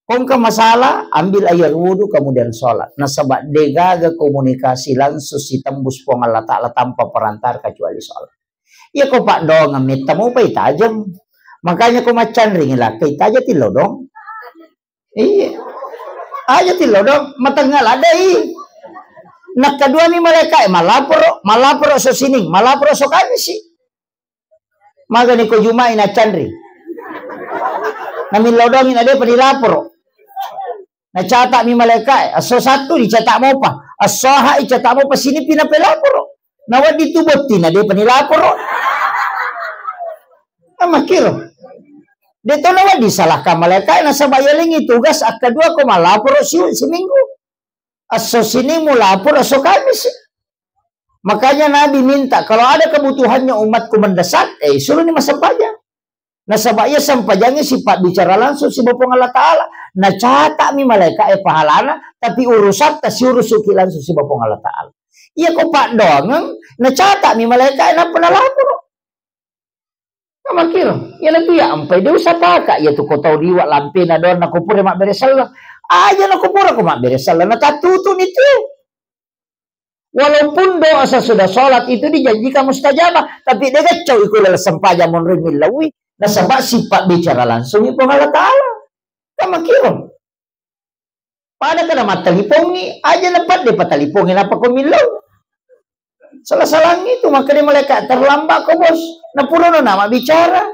Ko engka masalah, ambil air wudu, kemudian sholat. Nasaba degaga komunikasi langsung sitembus Puang Allah Ta'ala tanpa perantara kecuali sholat. Iya ko paddoangeng metta mopai tajeng. Makanya ko maccanring lakkai taja tillo dong. Iya. Aja tillo dong, matengnga ladai. Nakkaduami malaika e, malaporo, malaporo so Sining, malaporo so Kamisi. Magani ko Juma'i na canri. Namillau dongi na depa dilaporo. Nacata'mi malaika e, esso Sattu dicata' mopa, esso Aha' icata' mopa, Sining pi napelaporo. Nawedding tu botting na depa nilaporo. Amakkiro. De to nawedding salahkan malaika e, nasaba yalengngi tugas akkadua ko malaporo si, siminggu. Esso Sining mulaporo, esso Kamisi. Makanya Nabi minta, kalau ada kebutuhannya umatku mendesak, eh, suruhni massempajang. Nasaba iya sempajangnge sipabbicara langsung siba Puang Allah Ta'ala. Nacata'mi malaika e pahalana, tapi urusatta siurusuki langsung siba Puang Allah Ta'ala. Iya ko paddoangeng, nacata'mi malaika e nappa nalaporo. Makkiro, iyanatu iya ampai de usapaka, iya tu ko tau liwa lampena doang nakupure mabbere selleng. Aja nakupura ko mabbere selleng, natattutu ni tu. Walaupun doa sesudah sholat itu dijanjikan mustajabah, tapi de gaccau iko laleng sempajang monroi millaui, nasaba sipabbicara langsung i Puang Allah Ta'ala. Kan makkiro. Pada kada mattalipongi, aja na padde patalipongi nappa ko millau. Salah-salangi tu, makkeda malaikat, "Terlambat ko, Bos." Napurono nama bicara.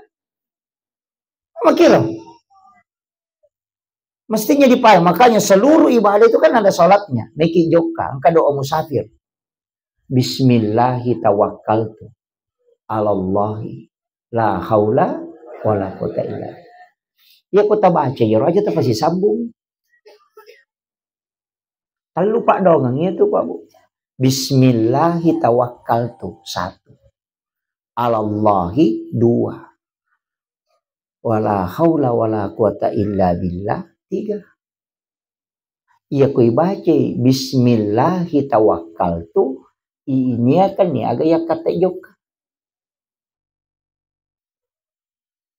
Makkiro. Mestinya dipahami. Makanya seluruh ibadah itu kan ada sholatnya. Meki jokka, engka doa musafir. Bismillahi tawakkaltu alallahi la haula wala quwata illa billah. Iya ko tabaca, iyaro aja tapasisambung. Tellu paddoangeng iya tu, Pak Bu. Bismillahi tawakkaltu, satu. Alallahi, dua. Wala haula wala quwata illa billah, tiga. Iya ko ibacai bismillahi tawakkaltu, iniakan ni aga yakkatta jokka.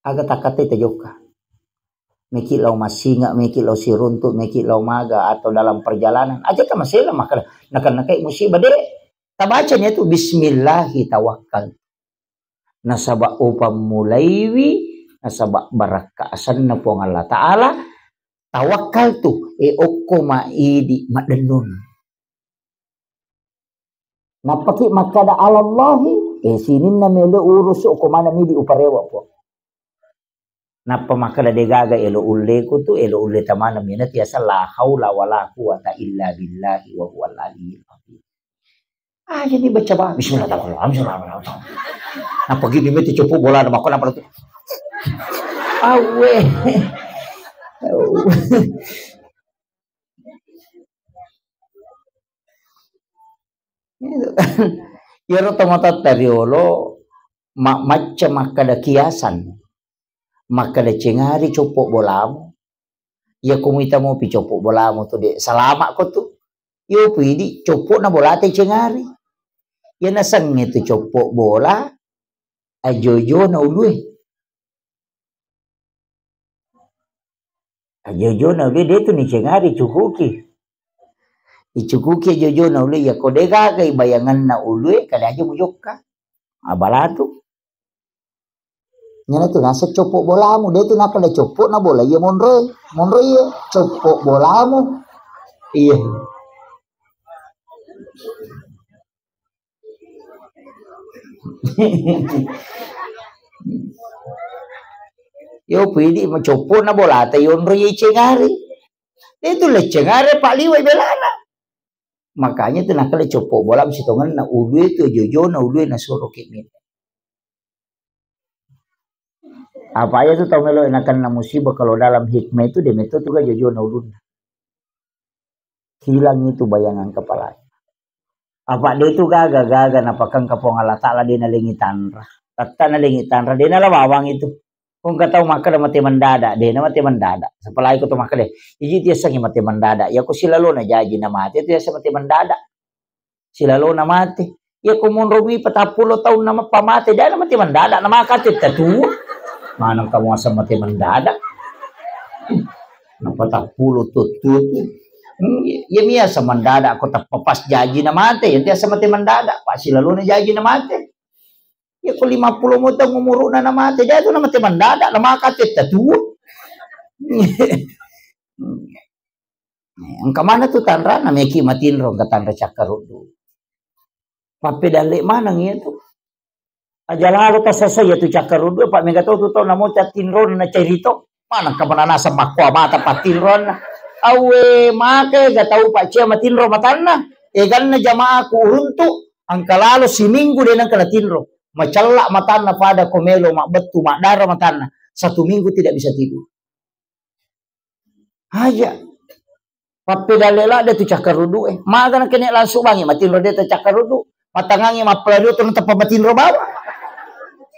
Aga takkatai tajokka. Meki lao massinga, meki lao siruntu, meki lao maga, atau dalam perjalanan. Aja tamasela makkeda, nakennakai musibah, de. Tabaca ni tu, bismillahi tawakkal. Nasaba upammulaiwi, nasaba barakka asenna Puang Allah Ta'ala, tawakkaltu, e okko ma idi maddennun. Nappaki makkada alallahi, eh, sininna melo urusu ko maneng midi uparewa, Puang. Nappa makkada, degaga elo ulleku tu, elo ulle tamaneng minati asal la haula wala quwata illa billahi wa huwal aliyyil azim. Ah, jadi baca ba, bismillahirrahmanirrahim, bismillahirrahmanirrahim. Nappa gini meti copo bola na makkona pada tu. Awe. Iyaro tomatoatta riolo ma-, macca makkada kiasan, makkada cengari coppo bolamu. Iya ko muita mopi coppo bolamu tu de salama ko tu. Iyo pidi coppo na bolata cengari. Iya nasengnge tu coppo bola ajojo na ulue. Ajojona ulue de tu nicengari, cukuki. Icukuki ajojona ulue, iya ko de gaga ibayanganna ulue, kada aja mujokka. Abalatu. Ngena tu nasa coppo bolamu, de tu nakala coppo na bola iya monroe. Monroe iya, coppo bolamu. Iya. Yo pidi macoppo na bolata yonro ye cengari. Itu le cengari pak liwai belana. Makanya tu nakale coppo bola mesti tongenna ulue tu jojona ulue na suro kemit. Apa iya tu tau melo nakenna musibah kalau dalam hikmah itu dia metto tu ga jajona ulunna. Hilang itu bayangan kepala. Apa dia itu gaga-gaga napakang kapong Allah Ta'ala dia nalengi tanra. Tatta nalengi tanra dia nala bawang itu. Kong katau makkeda mate mendadak, dia na mate mendadak. Sepelai ko to makkeda, iji tiasangi mate mendadak. Ya ko silalona jaji na mate itu tiasa mate mendadak. Silalona mate. Iya ko monromi patappulo taung namappa mate, dena mate mendadak, namakate tatu. Maneng kamu asa mate mendadak. Napatappulo tuttu. Hmm, iya miasa mendadak ko tappa pas jaji na mate, yang tiasa mate mendadak, pas silalona jaji na mate. Iya ko lima pulo mo taung umuruna na mate, dena tu na mate mendadak, namakate tatu. Engka mana tu tanrana meki matinro, engka tanra cakkaruddu. Pappedalle maneng iya tu. Aja lalo tasasa iya tu cakkaruddu, apa mega tau tu tau namo tattinro na cerito. Mana kamanana sabakko mata patinronna. Awe make ga tau paccia matinro matanna. Eganna jamaaku uruntu, engka lalo siminggu de nengka natinro. Macella matanna pada ko melo mabbettu maddara matanna. Satu minggu tidak bisa tidur. Aja. Pappedalle ladde tu cakkaruddu e. Maga na kene langsung bangi matinro de tu cakkaruddu. Matangangi mappalari tu teppa matinro bawa.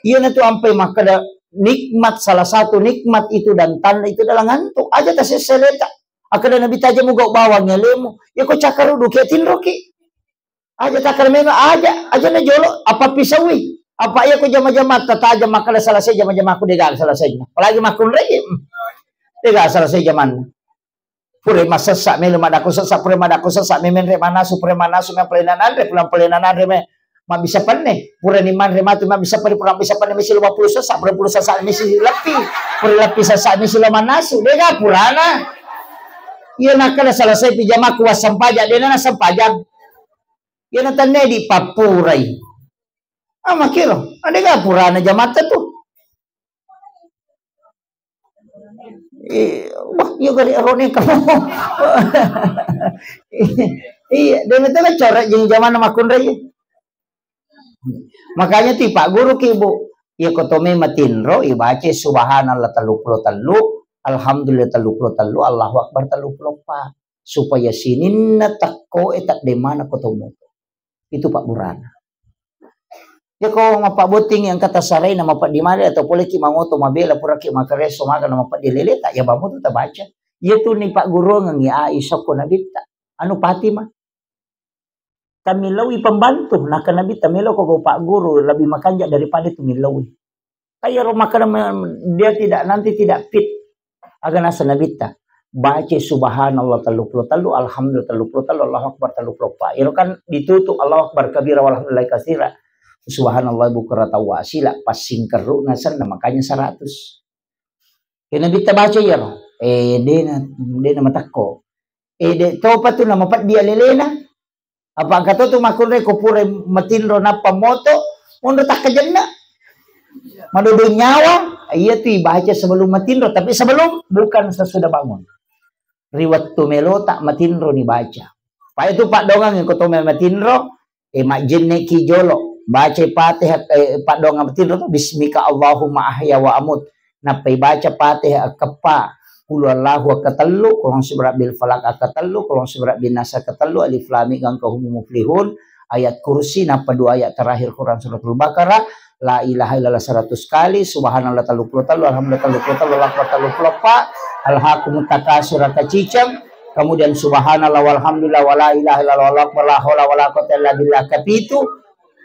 Iya na tu ampai makkeda nikmat, salah satu nikmat itu dan tanda itu adalah ngantuk. Aja tasesseleta. Akkeda Nabi taja mugau bawang alemu. Ya ko cakkaruddu ke tinro ki. Aja takkala melo, aja, aja na jolo, apa pisaui. Apa iya ko jama-jama tatajang makkala selesai jama-jamaku dega selesai. Apalagi makkunrai. Dega selesai jamanna. Pura masessa melo madako sessa, pura madako sessa memenre manasu, pura manasu me pelena nanre, pulang pelena nanre me mabisa penne. Pura ni manre matu mabisa penne, pura bisa penne misi lima puluh sessa, pura puluh sessa misi lepi. Pura lepi sessa misi lo manasu. Dega purana. Iya nakkala selesai pijamaku wassampaja, dena nasampajang. Iyana tenne di pappurai. Ah, makiro, adega purana jamatta tu. Eh, wah, iya gari arone kamu. Iya, dengan tena coret jeng jamanna makkunrai. Makanya ti Pak Guru ki, Bu, iya ko tome matinro, ibaca subhanallah tellu puluh tellu, alhamdulillah tellu puluh tellu, Allahu Akbar tellu puluh empat. Supaya sininna tekko e tadde mana ko to moto. Itu pabburana. Ya ko mappabbotting yang kata sarai na mapeddi male atau pole ki mangoto mabela pura ki makareso maga na mapeddi lele tak ya bamu tu tabaca. Ya tu ni pagguruangengi ai sokko nabitta. Anu Fatimah. Tamillau i pembantu, naka nabitta melo ko gau Pak Guru lebih makanja daripada tu millau i. Kaya ro makkeda me-, dia tidak, nanti tidak fit. Aga nasa nabitta. Baca subhanallah tellu puluh tellu, alhamdulillah tellu puluh tellu, Allahu Akbar tellu puluh empat. Iro kan ditutup Allahu Akbar kabira walhamdulillah katsira. Subhanallah bukratan wa asila, pas singkerru nasenna makanya seratus. Kena nabitta baca iyaro. Eh, dena, dena matakko. Eh, de topa tu nama peddi alelena. Apa engka to tu makkunrai ko pura matinro nappa moto, monro takkajenna. Madodo nyawa, iya tu ibaca sebelum matinro, tapi sebelum, bukan sesudah bangun. Ri wettu melota matinro ni baca. Pai tu paddongang ko to matinro, e majjenne ki jolo, baca Fatihah, eh, paddongang matinro tu, bismika Allahumma ahya wa amut. Nappai baca Fatihah akkeppa, Qul huwallahu akkatellu, Qul a'udzu birabbil falaq akkatellu, Qul a'udzu birabbin nas akkatellu, Alif Lam Mim Ghain Qaf Humul Muflihun, ayat kursi, nappa dua ayat terakhir Quran suratul Baqarah, La ilaha illallah seratus kali, Subhanallah tellu puluh tellu, Alhamdulillah tellu puluh tellu, Allahu Akbar tellu puluh empat, Alhaakumut Takatsur kaciceng, kemudian Subhanallah walhamdulillah wala ilaha illallah wallahu akbar, la haula wala quwwata illa billah kapitu,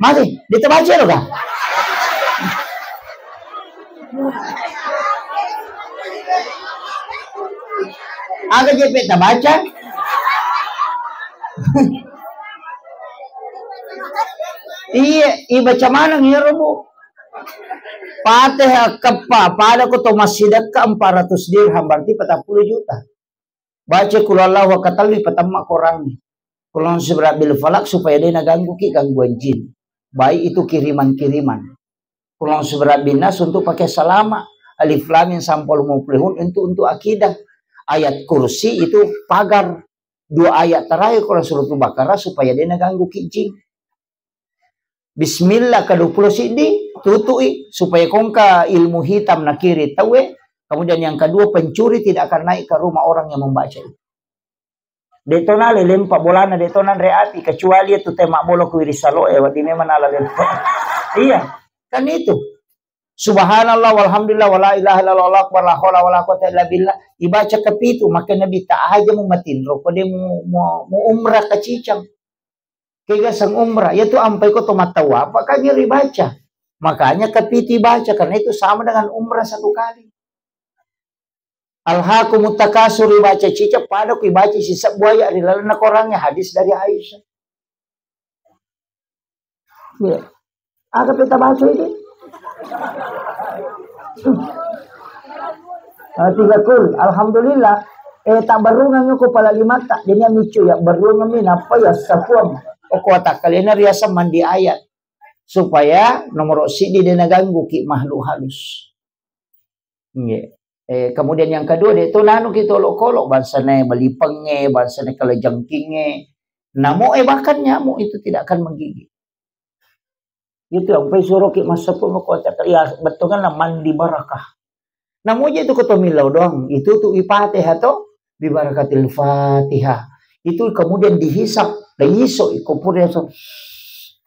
Mati, ditabaca lo kah? Aga jeppe tabaca? Iya, ibaca maneng iyaro, Bu. Fatihah keppa, pada ko to massidekka empat ratus dirham, berarti patappulo juta. Baca Qul huwallahu akkatellu, patemma Qurangnge. Qul a'udzu birabbil falaq, supaya de naganggu ki gangguan jin. Baik itu kiriman-kiriman. Qul a'udzu birabbin nas untuk pakai salama. Alif Lam Mim Ghain Qaf Humul Muflihun untuk, untuk akidah. Ayat kursi itu pagar. Dua ayat terakhir Quran suratul Baqarah supaya de naganggu ki jin. Bismillah kedua puluh siddi, Tutui supaya kongka ilmu hitam na kiri tauwe. Kemudian yang kedua, pencuri tidak akan naik ke rumah orang yang membaca itu. De' to nale lempa bolana, de' to nanre api, kecuali itu tema bolo ku wiri salo e, wadi memang nala lempa. Iya, kan itu. Subhanallah, walhamdulillah, wala ilaha illallah, wallahu akbar, la haula wala quwata illa billah. Ibaca kepitu, maka Nabi tak aja mu matinro, ko de' mu, mu, mu umrah ke Cicang. Kega sang umrah, ya tu ampai ko to matawa, apa kan nyeri baca. Makanya kepitu baca, karena itu sama dengan umrah satu kali. Alhaakumut takasur, ibaca Cicang, pada ku ibaca sisa buaya ri lalenna korangnge, hadis dari Aisyah. Iya. Aga peta baca ini? Ah, tiga kul. Alhamdulillah. Eh, tak berungang ko pala limata. Jadi micu ya berungang mi napa ya sapuang. Oko takkalena riasa mandi ayat. Supaya nomor sidi de' naganggu ki makhluk halus. Nggih. Eh, kemudian yang kedua, de' to nanu ki tolo-kolo, bangsane balipengnge, bangsane kalajengkingnge. Namo, eh, bahkan nyamuk itu tidak akan menggigit. Itu yang pai suruh ki massapu mako, ya, bettuanna mandi barakah. Namo je itu ko to millau doang, itu tu ipate ha to, bi barakatil Fatihah. Itu kemudian dihisap, dan iso iko pura so,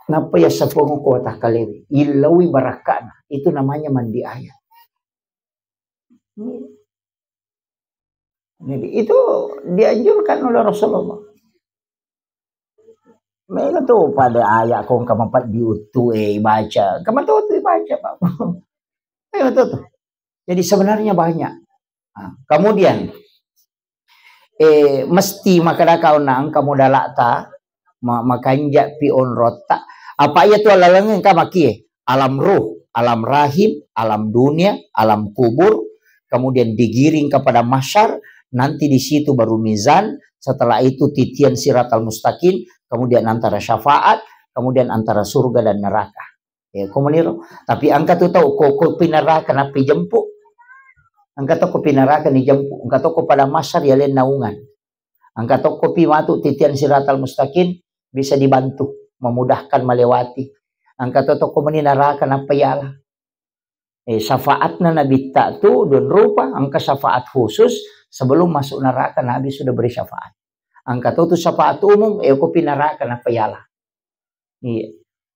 napa ya sapu mako takkalewi, illaui barakana. Itu namanya mandi ayat. Jadi, itu dianjurkan oleh Rasulullah. Mega tu pada ayat kong kamapat diutu, eh, baca. Kamato tu baca, Pak. Mega tu, tu. Jadi, sebenarnya banyak. Nah, kemudian, eh, mesti makkadaka onna engka modala'ta, ma-, makanja pi onrotta. Apa iya tu alaleng engka makie? Alam ruh, alam rahim, alam dunia, alam kubur, kemudian digiring kepada mahsyar, nanti di situ baru mizan, setelah itu titian siratal mustaqim, kemudian antara syafaat, kemudian antara surga dan neraka. Ya, komuniro. Tapi engka tu tau, ko, ko pinaraka nappi jempu. Engka to ko pinaraka ni jempu. Engka to ko pada mahsyar ya lain naungan. Engka to ko pi matu titian siratal mustaqim bisa dibantu, memudahkan melewati. Engka to, to ko meni naraka nappa yala. Eh, syafaatna Nabitta tu don rupa, engka syafaat khusus sebelum masuk neraka Nabi sudah beri syafaat. Engka to tu syafaat umum, eh, ko pinaraka nappa yala. Iya.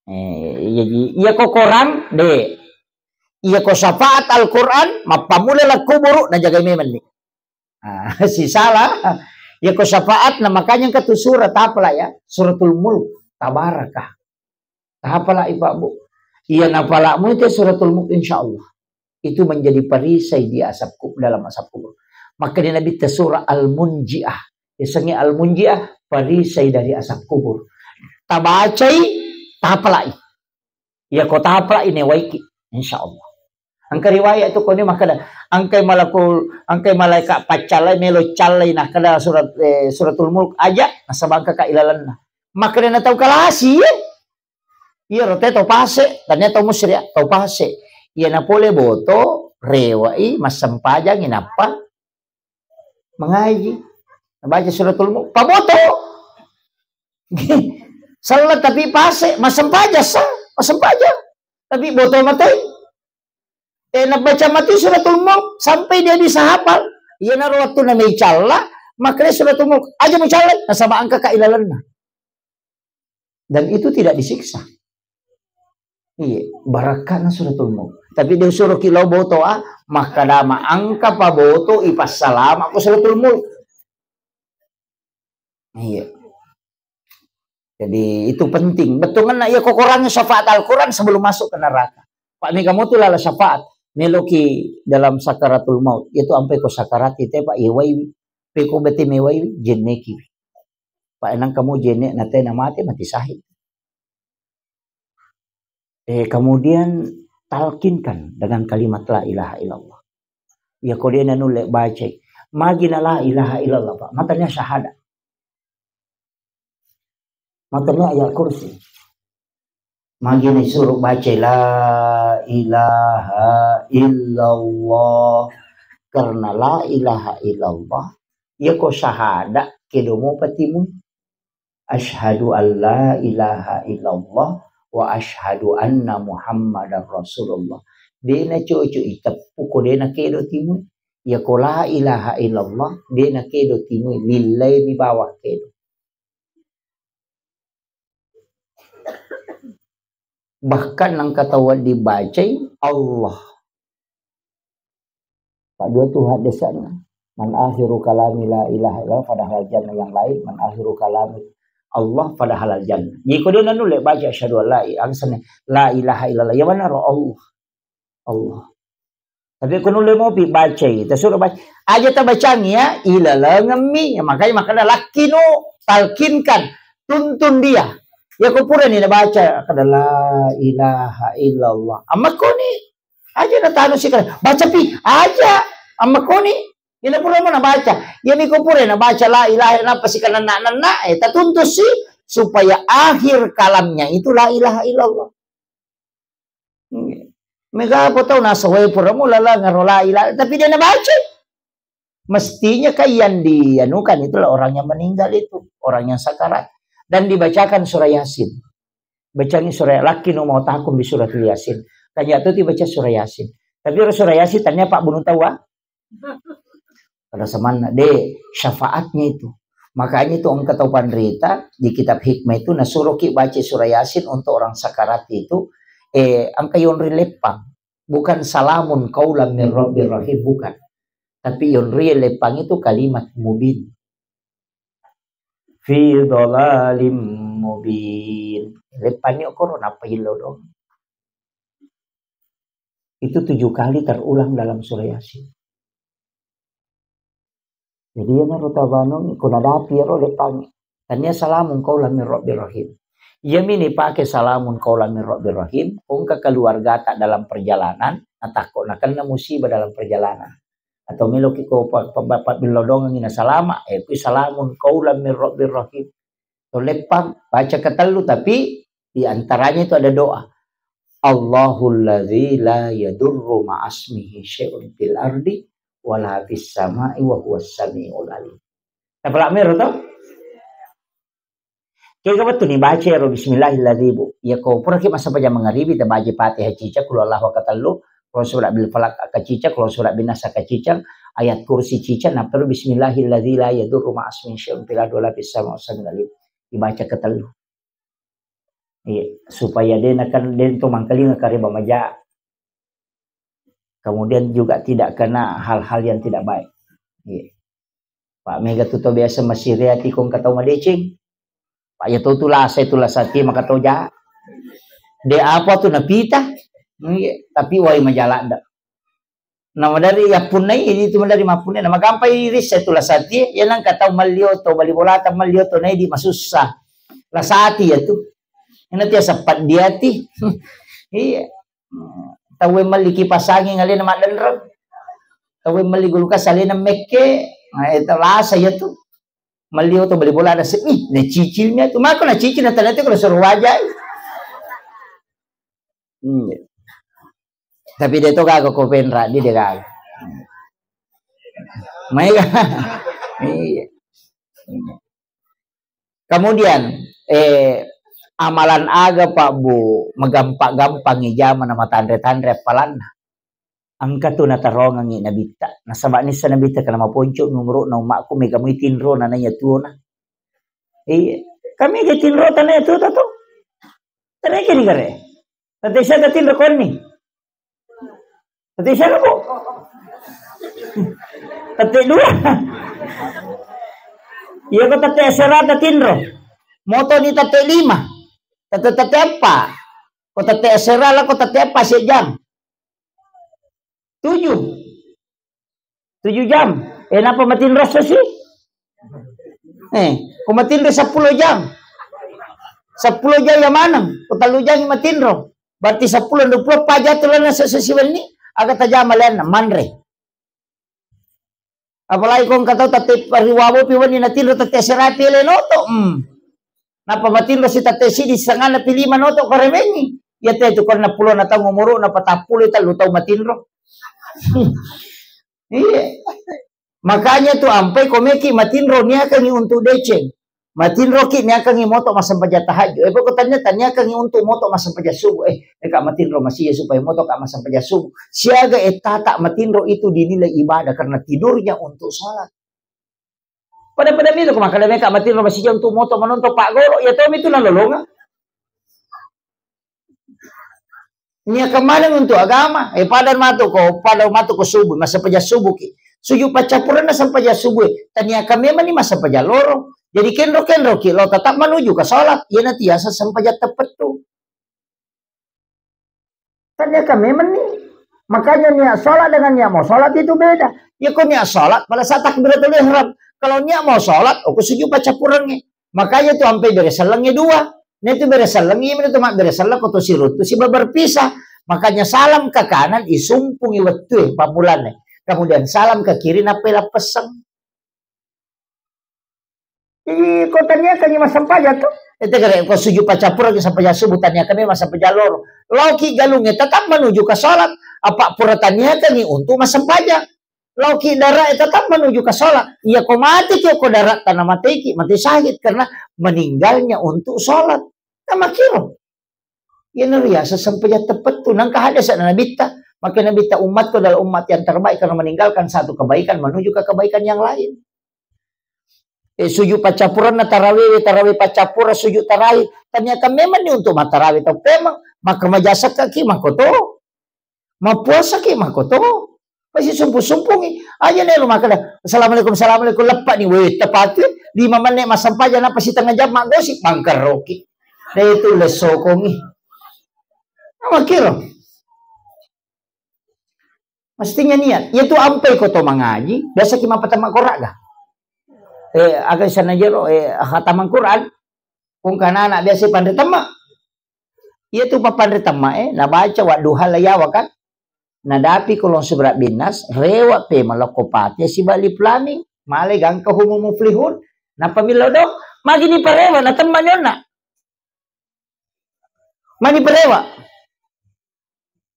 Eh, iya, iya, iya ko Quran, de. Iya ko syafaat Al-Quran, mappamula la kuburu, najagai memang ni. Ah, sisala. Iya ko syafaat, nah makanya engka tu surah tapala ya, Suratul Mulk, Tabarakah. Tapala i Pak Bu. Iya napala mu itu Suratul Mulk, insya Allah. Itu menjadi perisai di asap ku-, dalam asap kubur. Maka di Nabi ta surah Al-Munjiah. Isengi Al-Munjiah, perisai dari asap kubur. Tabacai, tapalai. Iya ko tapalai newaiki, insya Allah. Engka riwayat tu koni makkeda, engkai malakul, engkai malaikat paccallai melo callai nakkeda surat, eh, Suratul Mulk aja, nasaba engka ka ilalenna. Makkeda na tau kalasi, eh. Iya rote tau pase, tania tau musri, tau pase. Iya na pole boto, rewai, massempajangi nappa mangaji. Baca Suratul Mulk, paboto. Sella tapi pase, massempaja sa, massempaja. Tapi boto matei. Eh, nabaca mati Suratul Mulk sampai dia bisa hafal. Iya naro waktu na mei calla, makanya Suratul Mulk aja mu calla, nasaba engka ka ilalenna. Dan itu tidak disiksa. Iya, barakana Suratul Mulk. Tapi dia suruh ki lao boto, ah, makkadama engka pa boto ipassalama ko Suratul Mulk. Iya. Jadi itu penting. Bettuanna iya ko korangi syafaat Al-Quran sebelum masuk ke neraka. Pak mega motu lala syafaat. Meloki dalam sakaratul maut. Itu ampe ko sakarat ite, Pak, iya waiwi. Peko bete mewaiwi, jennekiwi. Pak enang kamu jenne na tena mate, mati syahid. Eh, kemudian talkinkan dengan kalimat la ilaha illallah. Ya, ko dia nulle bacai. Magi na la ilaha illallah, Pak. Matanya syahadat. Matanya ayat kursi. Magi na suruh bacai la ilaha illallah. Karena la ilaha illallah, ya ko syahadat, kedomo patimun. Asyhadu an la ilaha illallah wa asyhadu anna Muhammadar Rasulullah. De' nacocok iteppu ko de' nakedo timui. Iya ko la ilaha illallah, de' nakedo timui, lillai mi bawang kedo. Bahkan engka tau wedding bacai Allah. Pak dua tu hadisnya. Man akhiru kalami la ilaha illallah fadahalal jannah, yang lain man akhiru kalami Allah fadahalal jannah. Jadi ko de' nanulle baca asyhadu an la ilaha, alasanna la ilaha illallah. Ya mana ro Allah. Allah. Tapi ko nulle mopi bacai, tasuro baca. Aja tabacangi ya, ilalengemmi. Ya, makanya makanya lakkinu, talkinkan, tuntun dia. Ya ko purani nabaca kada la ilaha illallah. Amma koni aja natanu sikala. Baca pi aja. Amma koni ina pura mo nabaca. Ya mi ko pura nabaca la ilaha illallah, pasti kana nanna, eh, tatuntusi supaya akhir kalamnya itu la ilaha illallah. Mega apa tau nasawai pura mula la ngaro la ilaha, tapi dia nabaca. Mestinya kan yang dianukan itulah orang yang meninggal itu, orang yang sakarat. Dan dibacakan surah Yasin. Bacangi surah, lakkinu mautakum bi suratul Yasin. Kan ya tu dibaca surah Yasin. Tapi surah Yasin tanya Pak Bunu tahu, ah? Pada semanna, de', syafaatnya itu. Makanya itu engka tau panrita di kitab hikmah itu nasuroki baca surah Yasin untuk orang sakarat itu, eh, engka yonri leppang. Bukan salamun qaulan min rabbir rahim, bukan. Tapi yonri leppang itu kalimat mubin. Fi dhalalim mubin. Leppang ni okoro napa illo dong. Itu tujuh kali terulang dalam surah Yasin. Jadi, iyanaro tabanung, ko nadapi ero leppangi. Tania salamun qaulan min rabbir rahim. Iya mini pake salamun qaulan min rabbir rahim, ko engka keluargata dalam perjalanan, natakko nakenna musibah dalam perjalanan. Atau meloki ko pa-, pa-, pa-, pabillodongengi nasalama, eh, kui salamun qaulan min rabbir rahim. To leppang, baca ketellu, tapi di antaranya itu ada doa. Allahul ladzi la yadurru ma'asmihi syai'un fil ardi wala fis sama'i wa huwas sami'ul alim. Tapalak mero to? Kega wettu ni baca ero bismillahilladzi, Bu. Ya ko pura ki masa paja mangaribi ta baca Fatihah cica, kul huwallahu katellu, kul surah bil falak ka cica, kul surah bin nas ka cica, ayat kursi cica, nappa ero bismillahilladzi la yadurru ma'asmihi syai'un fil ardi wala fis sama'i wa huwas sami'ul alim. Dibaca ketellu. Iya, supaya de' nakan de' to mangkalinga kareba maja. Kemudian juga tidak kena hal-hal yang tidak baik. Iya. Pak mega tu to biasa masireati kong katau madeceng. Pak ya to tu lasa itu lasati maka to ja. De' apa tu napita. Iya, tapi wai majalada. Na madari yappunnai, itu madari mappunnai, na magampai rissa tu lasati, ya nangka tau mallio to, bali bolata mallio to, naidi masussa. Lasati ya tu. Ina tia seppat diati. Iya. Tau melli kipas angin alena maddenreng. Tau melli gulukas alena mekke. Nah, itu lasa ya tu. Mallio to bali bolata se, ih, na cicil mi tu. Mako na cicil na tanah tu kalau suruh wajai. Iya. Tapi de' to gaga ko penra, de' de' gaga. Maega. Iya. Kemudian, eh, amalan aga, Pak, Bu, magampa-gampangi jama na matanre-tanre appalanna. Engka tu natarongengi nabitta. Nasaba nissa nabitta kana maponco umuru'na ummakku, mega mui tinro na naiya tuona. Iya. Kami ga tinro tanaiya tuota tu. Tereke ni gare. Tette siaga tinro konni? Tette siaga, Bu? Tette dua. Iya, ko tette asera ta tinro. Moto ni tette lima. Tette, tette eppa. Ko tette asera la ko tette eppa sejam. Tujuh. Tujuh jam. Eh, napa matinro sesi? Eh, ko matinro sepuluh jam. Sepuluh jam ya maneng. Ko tellu jam matinro. Berarti sepuluh, dua puluh empat jam tu lana sesi wenni. Aga tajama lenna, manre. Apalagi ko engka tau tette riwawo pi wenni natinro tette asera pi lenoto. Hmm. Napa matinro si tette sidi sanganna pi lima noto ko remengi. Iya te tu konna pulona tau umuru na patappulo tellu tau matinro. Iya. Makanya tu ampai ko meki matinro niakangi untuk deceng. Matinroki niakangi moto massempajang tahajud. Eh, pokok tania, taniakangi untuk moto massempajang subuh. Eh, eka matinro masih supaya moto ka massempajang subuh. Siaga ettata matinro itu dinilai ibadah karena tidurnya untuk sholat. Pada-pada itu, maka lebih ka matinro masih untuk moto menonton Pak Goro, ya, Tommy itu nalolonga. Niakan maneng untuk agama. Eh, pada matu ko, pada matu ko subuh, massempajang subuh ki. Sujud paccappurenna sempajang subuh. Taniakan memang ni massempajang loro. Jadi kenro-kenro ki lo tetap menuju ke sholat. Iya nanti asa sempajang teppettu. Taniakan memang ni. Makanya niat sholat dengan niat mau sholat itu beda. Ya ko niat sholat pada saat takbiratul ihram. Kalau niat mau sholat, oku sujud paccappurengnge. Makanya tu ampe bere sellengnge dua. Nah itu bere sellengnge, itu mak bere selleng ko to siruntu siba berpisah. Makanya salam ke kanan isumpungi wettue pammulane. Kemudian salam ke kiri nappai lappesseng. Ih, ko taniakangi massempajang tu. Ete kare ko sujud paccappurengngi sempajang subuh taniakangi massempajang loro. Laoki galungnge tetap menuju ke sholat. Apa pura taniakangi untuk massempajang. Laoki darat tetap menuju ke sholat. Iya ko mati ki ko darat tanah mateki, mati syahid karena meninggalnya untuk sholat. Nah, makiro. Iya nariasa sempajang teppettu. Nangka hadis na nabitta. Maka nabitta umatku adalah umat yang terbaik karena meninggalkan satu kebaikan menuju ke kebaikan yang lain. Eh, sujud paccappurenna tarawih, tarawih paccappureng sujud tarawih. Ternyata memang ni untuk mattarawe tau pemeng. Maka majasakkaki makoto. Mappuasaki makoto. Pasti sumpu-sumpungi. Aja nelo makkeda, "Assalamualaikum, assalamualaikum." Leppa ni, weh, tepati. Lima menit massempajang, napa setengah jam maggosip, bangkeroki. Itu lesokongi. Makiro. Mestinya niat. Iya tu ampai ko to mangaji, biasa ki mappatamma Qur'an ga? Eh, aga sana jero, eh, hataman Qur'an. Kung kanana biasa panre temma. Iya tu pappanre temma, eh, nabaca wadduha la yawa kan? Nadapi kolong seberat binas, rewa pe malokko pate siba lip laming, male gangka humul muflihun. Napa milo do? Magini parewa na temma nyonna. Mani parewa.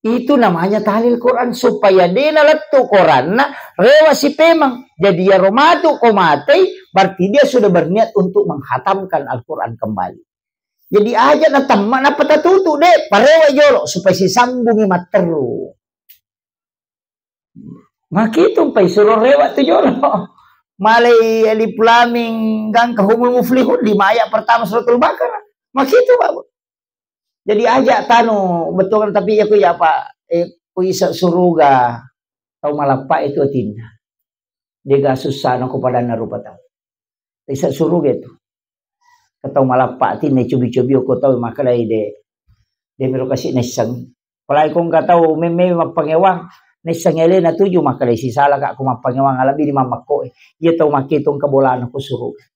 Itu namanya tahlil Quran, supaya dena lettu Quranna, rewa si pemang. Jadi, iyaro matu ko matei, berarti dia sudah berniat untuk menghatamkan Al-Quran kembali. Jadi, aja na temma, na patatutu, de, parewa jolo, supaya sisambungi matteru. Makitu, pai suro rewa tu jolo. Malai alif lam mim gangka humul muflihun, lima ayat pertama suratul Baqarah. Makitu, Pak. Jadi aja tanu betul, tapi ya ku ya apa, eh, ku isa suruga tau malappa itu atinna. Dega susah no ko padanna rupa tau. Isa suruga itu. Ke tau malappa atinna cobi-cobi ko tau makalai de. De miro kasi nessang. Apalagi ko engka tau memme mappangewang, nessang elena tuju makalai sisala ka ko mappangewang alabbi di mammakko. Iya tau makke tu engka bolana ko suruga.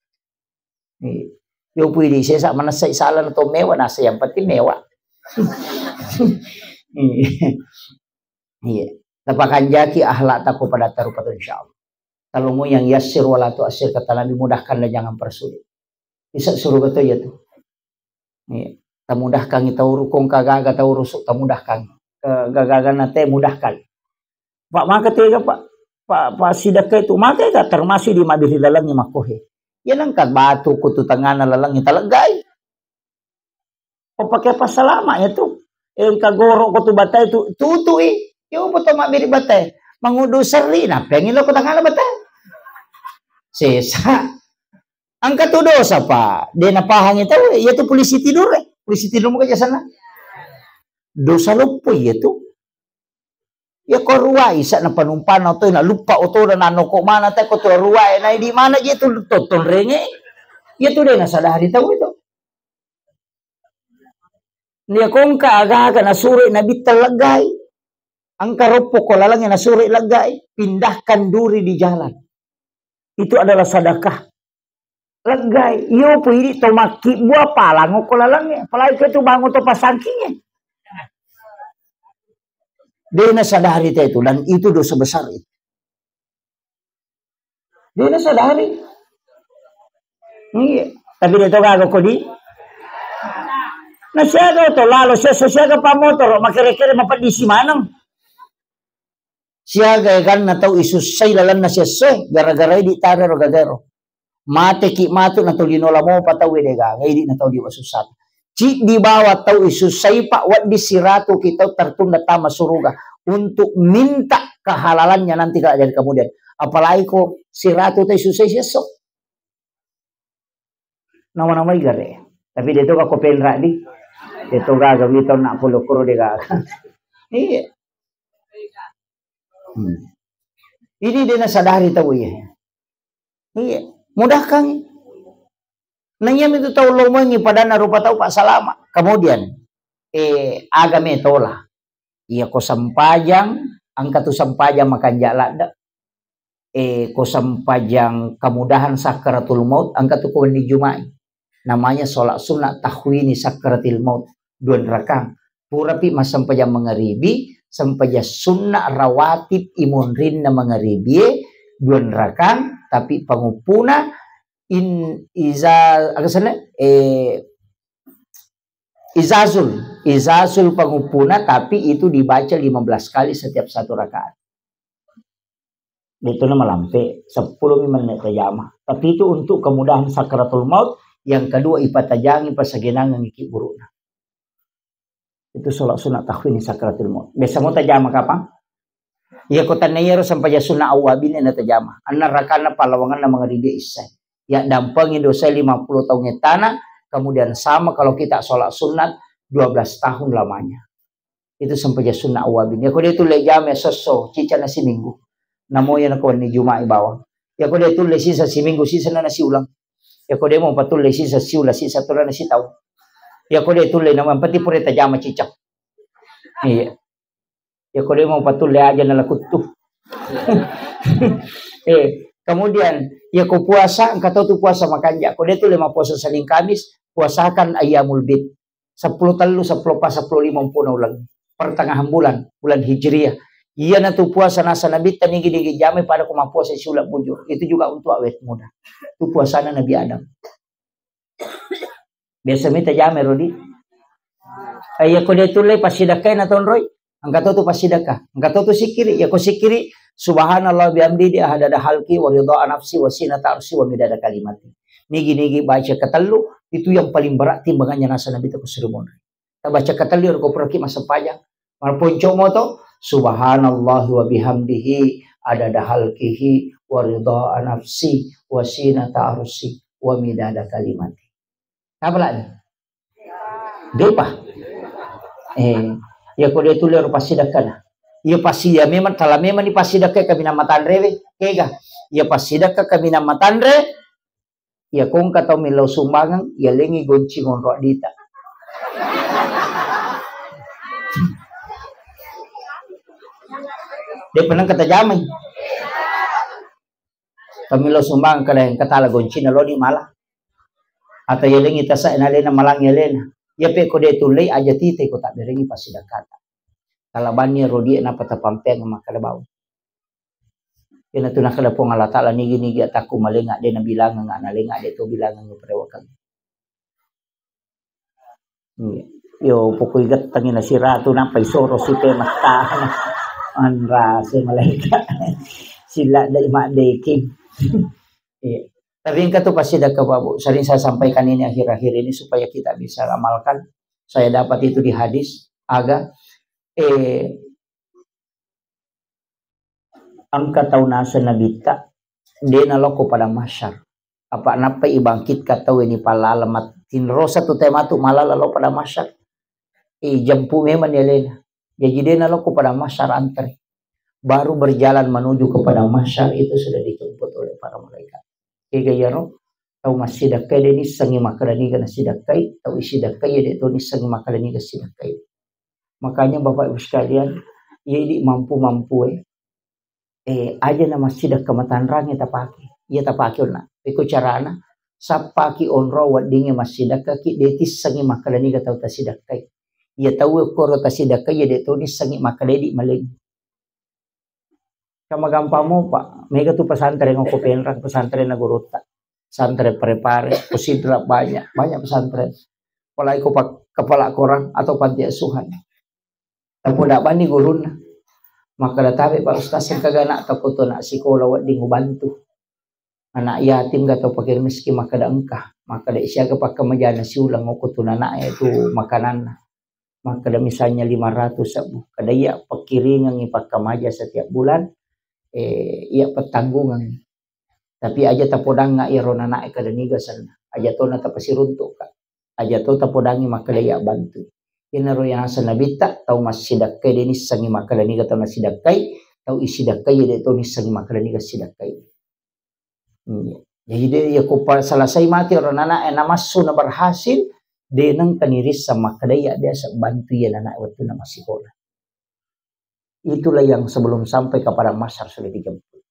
Iya. Yo pui di sesa manessai sala na to mewa nasa yang penting mewa. Iya. Iya. Tapakanjaki akhlak ta ko pada tarupa tu insyaallah. Kalau mau yang yassir wala tu'assir kata Nabi, mudahkan dan jangan persulit. Bisa suruh betul ya tu. Iya. Tamudahkan tau rukung kagaga tau rusuk tamudahkan. Kagaga na te mudahkan. Pak, maka tega, Pak? Pak, Pak, sidakka itu, maka ga termasuk di mabbiri lalengnge makkohe. Ya nengka batu kutu tengana lalengnge taleggai. Ko pake passalama ya tu. Engka goro ko tu batai tu, tutui. Ya upo to mabbiri batai. Mangudu serri, napengi lo ko tengana batai. Sesa. Engka tu dosa, Pak. De napahangi tau, ya tu polisi tidur, eh. Polisi tidur muka jasana. Dosa loppo ya tu. Ya ko ruai sa na panumpang na otoi na luppa oto na noko mana te ko tu ruai na di mana je tu tontong renge. Ya tu de nasadari tau itu. Dia kongka aga-aga nasuro Nabi telleggai. Engka roppo ko lalengnge nasuro leggai, pindahkan duri di jalan. Itu adalah sedekah. Leggai, iyo pu idi to makkibbu palango ko lalengnge, apalagi ko tu bangun to pasangkingnge. De nasadari te itu, dan itu dosa besar itu. De nasadari. Iya, tapi de to gaga ko di. Na siaga to lalo, sia-, siaga pa motoro, makere-kere mapeddisi maneng. Siaga eganna tau isussai lalenna siessoe, gara-gara idi tare ro gagaero. Mateki matu na tolino lamo pa tau de gaga, idi na tau di wasusat. Ciddi bawa tau isussai, Pak, wedding siratu ki tau tertunda tama suruga untuk minta kehalalannya nanti kalau dari kemudian. Apalagi ko siratu tau isussai siesso. Nama-namai gare. Tapi de to ko penra di. De to gaga mito nak polo koro de gaga. Iya. Hmm. Ini de nasadari tau iya. Iya, mudahkan. Naiya mitu tau lomengi padanna rupa tau, Pak, salama. Kemudian, eh, agame tola. Iya ko sempajang, engka tu sempajang makanja ladde. Eh, ko sempajang kemudahan sakaratul maut, engka tu ko wenni Juma'i. Namanya sholat sunnah tahwini sakaratil maut, dua rakang. Purapi massempajang mangaribi, sempajang sunnah rawatib imonrinna mangaribi, dua rakang, tapi panguppuna in iza, aga senna? Eh, izazul, izazul panguppuna, tapi itu dibaca lima belas kali setiap satu rakaat. Itu nama lampe, sepuluh mi menit tajama. Tapi itu untuk kemudahan sakaratul maut, yang kedua ipatajangi pasagenangan iki burukna. Itu sholat sunat tahwini sakaratul maut. Biasa mau tajama kapang? Iya, ko tanna iyaro sempajang sunat awwabin na tajama. Anna rakana pallawanganna mangaribi isya. Ya dampengi dosa lima puluh tahun etana, kemudian sama kalau kita sholat sunat dua belas tahun lamanya. Itu sempajang sunat awwabin. Ya ko de tulle jama sosso, cicana siminggu. Namo ya nako ni Juma'i bawang. Ya ko de tulle sisa siminggu, sisa na nasi ulang. Ya ko de mau patulle sisa siula, sisa tura nasi tau. Ya ko de tulle nama pati pure tajama cicak. Iya. Ya ko de mau patulle aja na lakuttu. Eh, kemudian ya ko puasa, engka tau tu puasa makanja. Ko de tulle mau puasa Senin Kamis, puasakan ayyamul bid. Seppulo tellu, seppulo pa, seppulo lima mpuna uleng. Pertengahan bulan, bulan Hijriah. Iya na tu puasa nasa Nabi ta nigi-nigi jame pada ko mau puasa siula bujur. Itu juga untuk awet muda. Tu puasana Nabi Adam. Biasa mita jame rodi. Eh, iya ko de tulle passidakkai na tonroi. Engka to tu passidakka. Engka to tu sikiri. Ya ko sikiri, subhanallah bihamdi di ahadada halki wa ridha nafsi wa sinata arsi wa midada kalimati. Nigi-nigi baca ketellu, itu yang paling berat timbangannya nasa Nabi ta ko suri monri. Ta baca ketellu ko puraki massempajang. Malponco moto, subhanallah wa bihamdihi adada halkihi wa ridha nafsi wa sinata arsi wa midada kalimati. Apa lagi? Depa. Eh, ya ko de tulle ro passidakkana. Ya pasti ya memang tala memang ni passidakka kaminang matanre we. Kega. Ya passidakka kaminang matanre. Ya ko engka tau millau sumbangan, ya lengi gonci ngonro dita. De penang kata jamai. Kami lo sumbang kale engka tala goncina loni mala. Atau yalengi tasa na lena malang yalena. Ya pe ko de tullei aja tite ko tak berengi pasti dakata. Kala banni rodi napa tapampeng makkada bau. Ina tu nakkada Puang Allah Taala nigi-nigi atakku malenga de nabilangeng ana lenga de to bilangeng perewakeng. Iya. Yo, pokoi gettengi nasiratu, nappa isoro sipe mattana. Anrase malaikat. Sila dai maddeking. Iya. Tapi engka tu pasti dakka, Pak, Bu. Sering saya sampaikan ini akhir-akhir ini supaya kita bisa amalkan. Saya dapat itu di hadis. Aga, eh, Engka tau naseng Nabitta, de nalokko padang mahsyar. Apa nappa ibangkitkan tau ini palala mat-, tinrosa tu tematu malala lo padang mahsyar. Ijempu memang ni alena. Jaji de nalokko padang mahsyar antre. Baru berjalan menuju ke padang mahsyar itu sudah dijemput oleh para malaikat. Kega iyaro, tau massidakkai de nissengi makkeda niga nassidakkai, tau issidakkai de to nissengi makkeda niga sidakkai. Makanya Bapak Ibu sekalian, iya idi mampu-mampu e, eh, aja na massidakka matanrange tapake. Iya tapake onna. Iko carana, sappaki onro weddingnge massidakka ki de tissengi makkeda niga tau tasidakkai. Iya tau koro tasidakkai iya de to nissengi makkeda idi maleng. Sama gampang mo, Pak. Mega tu pesantren ko Penrang, pesantren na gurutta. Pesantren Parepare, ko Sidrap banyak, banyak pesantren. Apalagi ko pak-, kepala korang atau panti asuhan. Tapi ndak bani gurunna. Maka datang Pak Ustaz yang kagak nak takut tu nak sekolah wedding bantu. Anak yatim ga tau fakir miskin makkeda engka, makkeda siaga pakkamajana siuleng okko tu nanae tu makananna. Makkeda misalnya lima ratus sebbu, kada iya pakkiringengi pakkamaja setiap bulan, eh, iya pettanggungengi. Tapi aja tapodangnga iyaro nanae kada niga senna. Aja tona tapasiruntukka. Aja to tapodangngi makkeda iya bantu. Iyanaro yang asa nabitta, tau massidakkai de nissengi makkeda niga tau nasidakkai, tau isidakkai de to nissengi makkeda niga sidakkai. Iya. Jadi de, ya ko pa selesai mati orang nanae namassu na berhasil, de nengka nirisseng makkeda iya biasa bantu iya nanae wettunna massikola. Itulah yang sebelum sampai ke padang mahsyar sudah dijemput.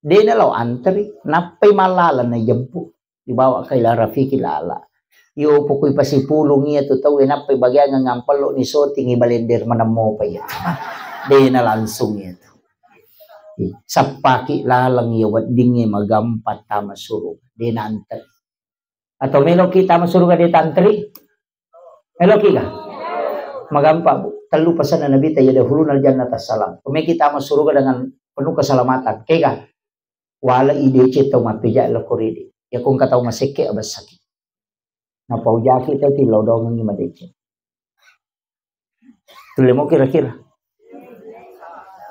De nalo antri, nappai mallaleng na jemput, dibawa ke ila rafiqil a'la. Yo pokoi pasipulung iya tu tau nappai bagiangan ngampello ni sotingi balender manemmo pa iya. De na langsung iya tu. Sappaki laleng iya weddingnge magampa tama suruga. De na antri. Atau meloki tama suruga de tantri? Meloki ga? Magampa, Bu. Tellu pesanna Nabi ta, yadkhulunal jannata salam. Pemeki tama suruga dengan penuh keselamatan. Kega? Wala idece tau mappeja loko ridi. Ya kong katau masekke abessaki. Napaujaki tau tilodongengi madece. Tulle mo kira-kira.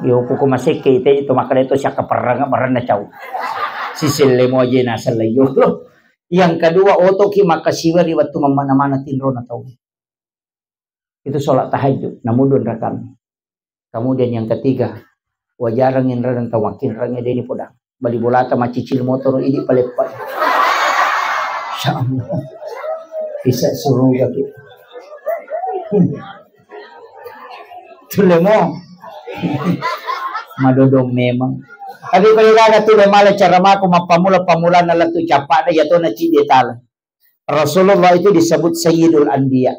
Yo, poko masekke ite to makkeda to siakka perrang, perrang na cau. Siselle mo aje naselle yo. Yang kedua, otoki makkasiwa ri wettu mammana-mana tinro na tau. Itu sholat tahajud, namu dua rakaat. Kemudian yang ketiga, wajarang inra dan tawakin rangnya deni podang. Bali bolata macicil motor idi paleppa. Insya Allah. Bisa suruga ki. Hmm. Tulle mo. Madodong memang. Tapi kalau ada tulle mala cara mako mappamula-pamula na lettu cappa ada ya tona cidi tala. Rasulullah itu disebut Sayyidul Anbiya.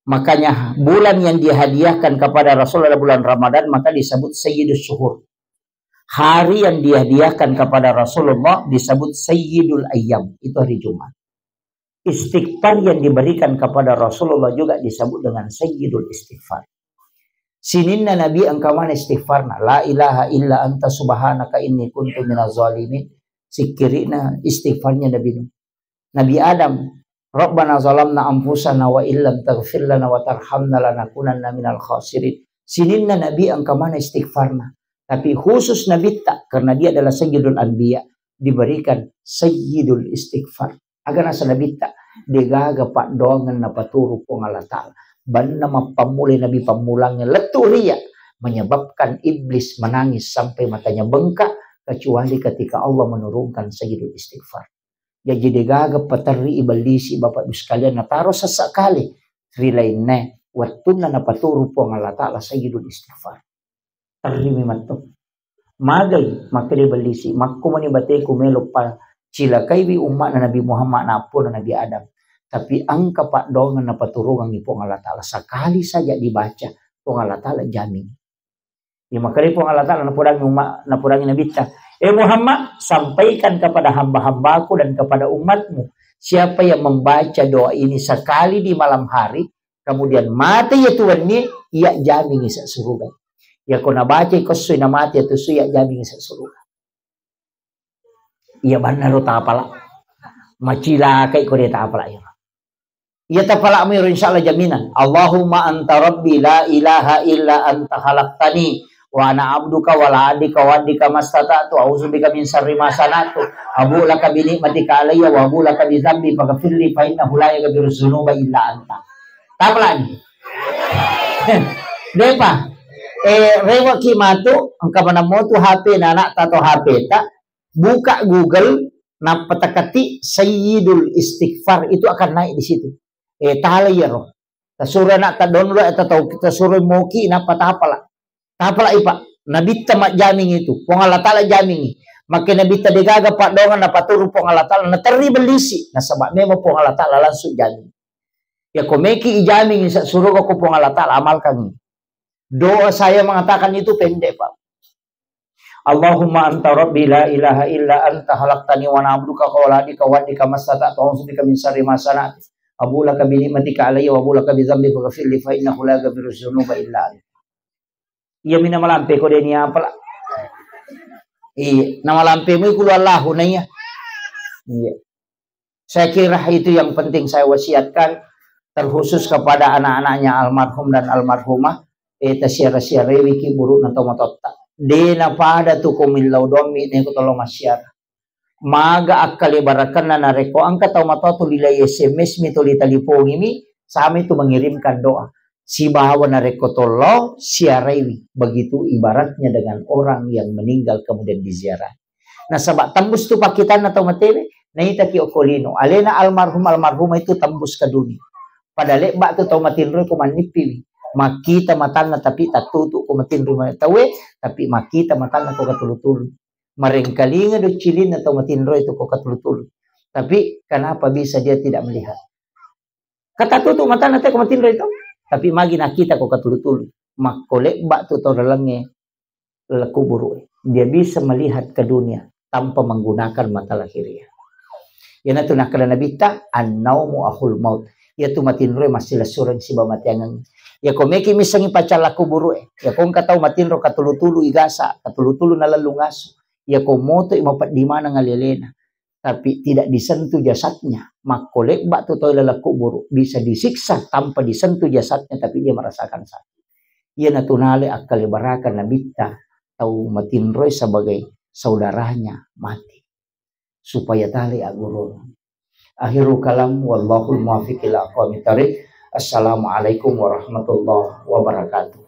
Makanya bulan yang dihadiahkan kepada Rasulullah bulan Ramadan maka disebut Sayyidus Syuhur. Hari yang dihadiahkan kepada Rasulullah disebut Sayyidul Ayyam, itu hari Jumat. Istighfar yang diberikan kepada Rasulullah juga disebut dengan Sayyidul Istighfar. Sininna Nabi engka mana istighfarna, la ilaha illa anta subhanaka inni kuntu minaz zalimin. Sikkirina istighfarnya Nabi Nuh. Nabi Adam, Rabbana zalamna anfusana wa illam taghfir lana wa tarhamna lanakunanna minal khasirin. Sininna Nabi engka mana istighfarna. Tapi khusus Nabitta, karena dia adalah Sayyidul Anbiya, diberikan Sayyidul Istighfar. Aga nasa Nabitta, degaga paddoangeng napaturu Puang Allah Ta'ala. Banna mappammulai Nabi pammulangnge lettu ria, menyebabkan iblis menangis sampai matanya bengkak, kecuali ketika Allah menurunkan Sayyidul Istighfar. Jaji degaga paterri ibellisi Bapak Ibu sekalian nataro sessa kale ri lainna wettunna napaturu Puang Allah Ta'ala Sayyidul Istighfar. Terri mi matto. Magai makkeda ibellisi, makko mani bateku melo pa cilakaiwi umma'na Nabi Muhammad na appona Nabi Adam. Tapi engka paddoangeng napaturungengngi Puang Allah Ta'ala. Sekali saja dibaca, Puang Allah Ta'ala jamin. Ya, makanya Puang Allah Ta'ala napodangi umat, napodangi Nabitta. Eh Muhammad, sampaikan kepada hamba-hambaku dan kepada umatmu, siapa yang membaca doa ini sekali di malam hari, kemudian mati ya Tuhan ini, ia jamin isa surga. Ya kau nabaca kosoi na mati ya tusu ia jamin isa surga. Iya banna ro tapala. Macilakai ko de tapala iya. Iya tapala mu ro insyaallah jaminan. Allahumma anta rabbi la ilaha illa anta khalaqtani wa ana abduka wa la adika wa adika mastata'tu a'udzubika min syarri ma sana'tu abu laka bi ni'matika alayya wa abu laka bi dzambi faghfirli fa innahu la yaghfiru dzunuba illa anta. Tapalani. Depa. Eh, rewaki matu engka manammo tu H P na anak tato H P ta buka Google, nappa takati Sayyidul Istighfar, itu akan naik di situ. Eh, tala iyaro. Tasuro anak ta download atau tau tasuro moki nappa tapala. Tapala ipa. Nabitta majjaming itu. Puang Allah Ta'ala jamingi. Makke Nabitta degaga paddoangeng napaturu Puang Allah Ta'ala naterri bellisi. Nasaba memang Puang Allah Ta'ala langsung jamingi. Ya ko meki ijamingi sa suruga ko Puang Allah Ta'ala amalkangi. Doa saya mengatakan itu pendek, Pak. Allahumma anta rabbi la ilaha illa anta khalaqtani wa ana abduka wa ana abduka wa adika mastata'tu a'udzubika min syarri ma sana'tu. Abu laka bi ni'matika alayya wa abu laka bi dzambi faghfirli fa innahu la yaghfiru dzunuba illa anta. Iya mina malampe ko deni apala. Iya, namalampe mui kulu Allahu naiya. Iya. Saya kira itu yang penting saya wasiatkan, terkhusus kepada anak-anaknya almarhum dan almarhumah, eh, tasiara-siarewi ki burukna tau matotta. De napada tu ko millau dommi neko tollo massiara. Maga akkalebarakenna narekko engka tau matoa tuli lai S M S mi, tuli talipongi mi, sami tu mengirimkan doa. Sibawa narekko tollo siaraiwi, begitu ibaratnya dengan orang yang meninggal kemudian diziarahi. Nasaba tembus tu pakkitanna tau matewe, naitaki okko lino. Alena almarhum almarhumah itu tembus ke dunia. Pada lebba tu tau matinroi ko mannippiwi. Makkita matanna tapi tattutu ko matinroi tauwe, tapi makkita matanna ko katulu-tulu. Marengkalinga do cilinna tau matinroi tu ko katulu-tulu. Tapi kenapa bisa dia tidak melihat? Katatutu matanna te ko matinroi to, tapi magi nakkita ko katulu-tulu. Makko lebba tu tau lalengnge laleng kuburu. Dia bisa melihat ke dunia tanpa menggunakan mata lahiriah. Iyanatu nakkeda Nabitta, "An-naumu akhul maut." Iyatu matinroe massilessureng siba mateangeng. Iyako meki missengi pacalla kuburue, iyako engka tau matinro katulu-tulu igasa, katulu-tulu nalellung asu, iyako motoi mapeddi maneng alelena, tapi tidak disentuh jasadnya, makko lebba tu tau laleng kuburu, bisa disiksa tanpa disentuh jasadnya, tapi dia merasakan sakit. Iyanatu nale akkalebarakang Nabitta tau matinroe sebagai saudaranya mati, supaya tale aggurung. Akhirul kalam, wallahul muwaffiq ila aqwamit thariq. Assalamualaikum warahmatullahi wabarakatuh.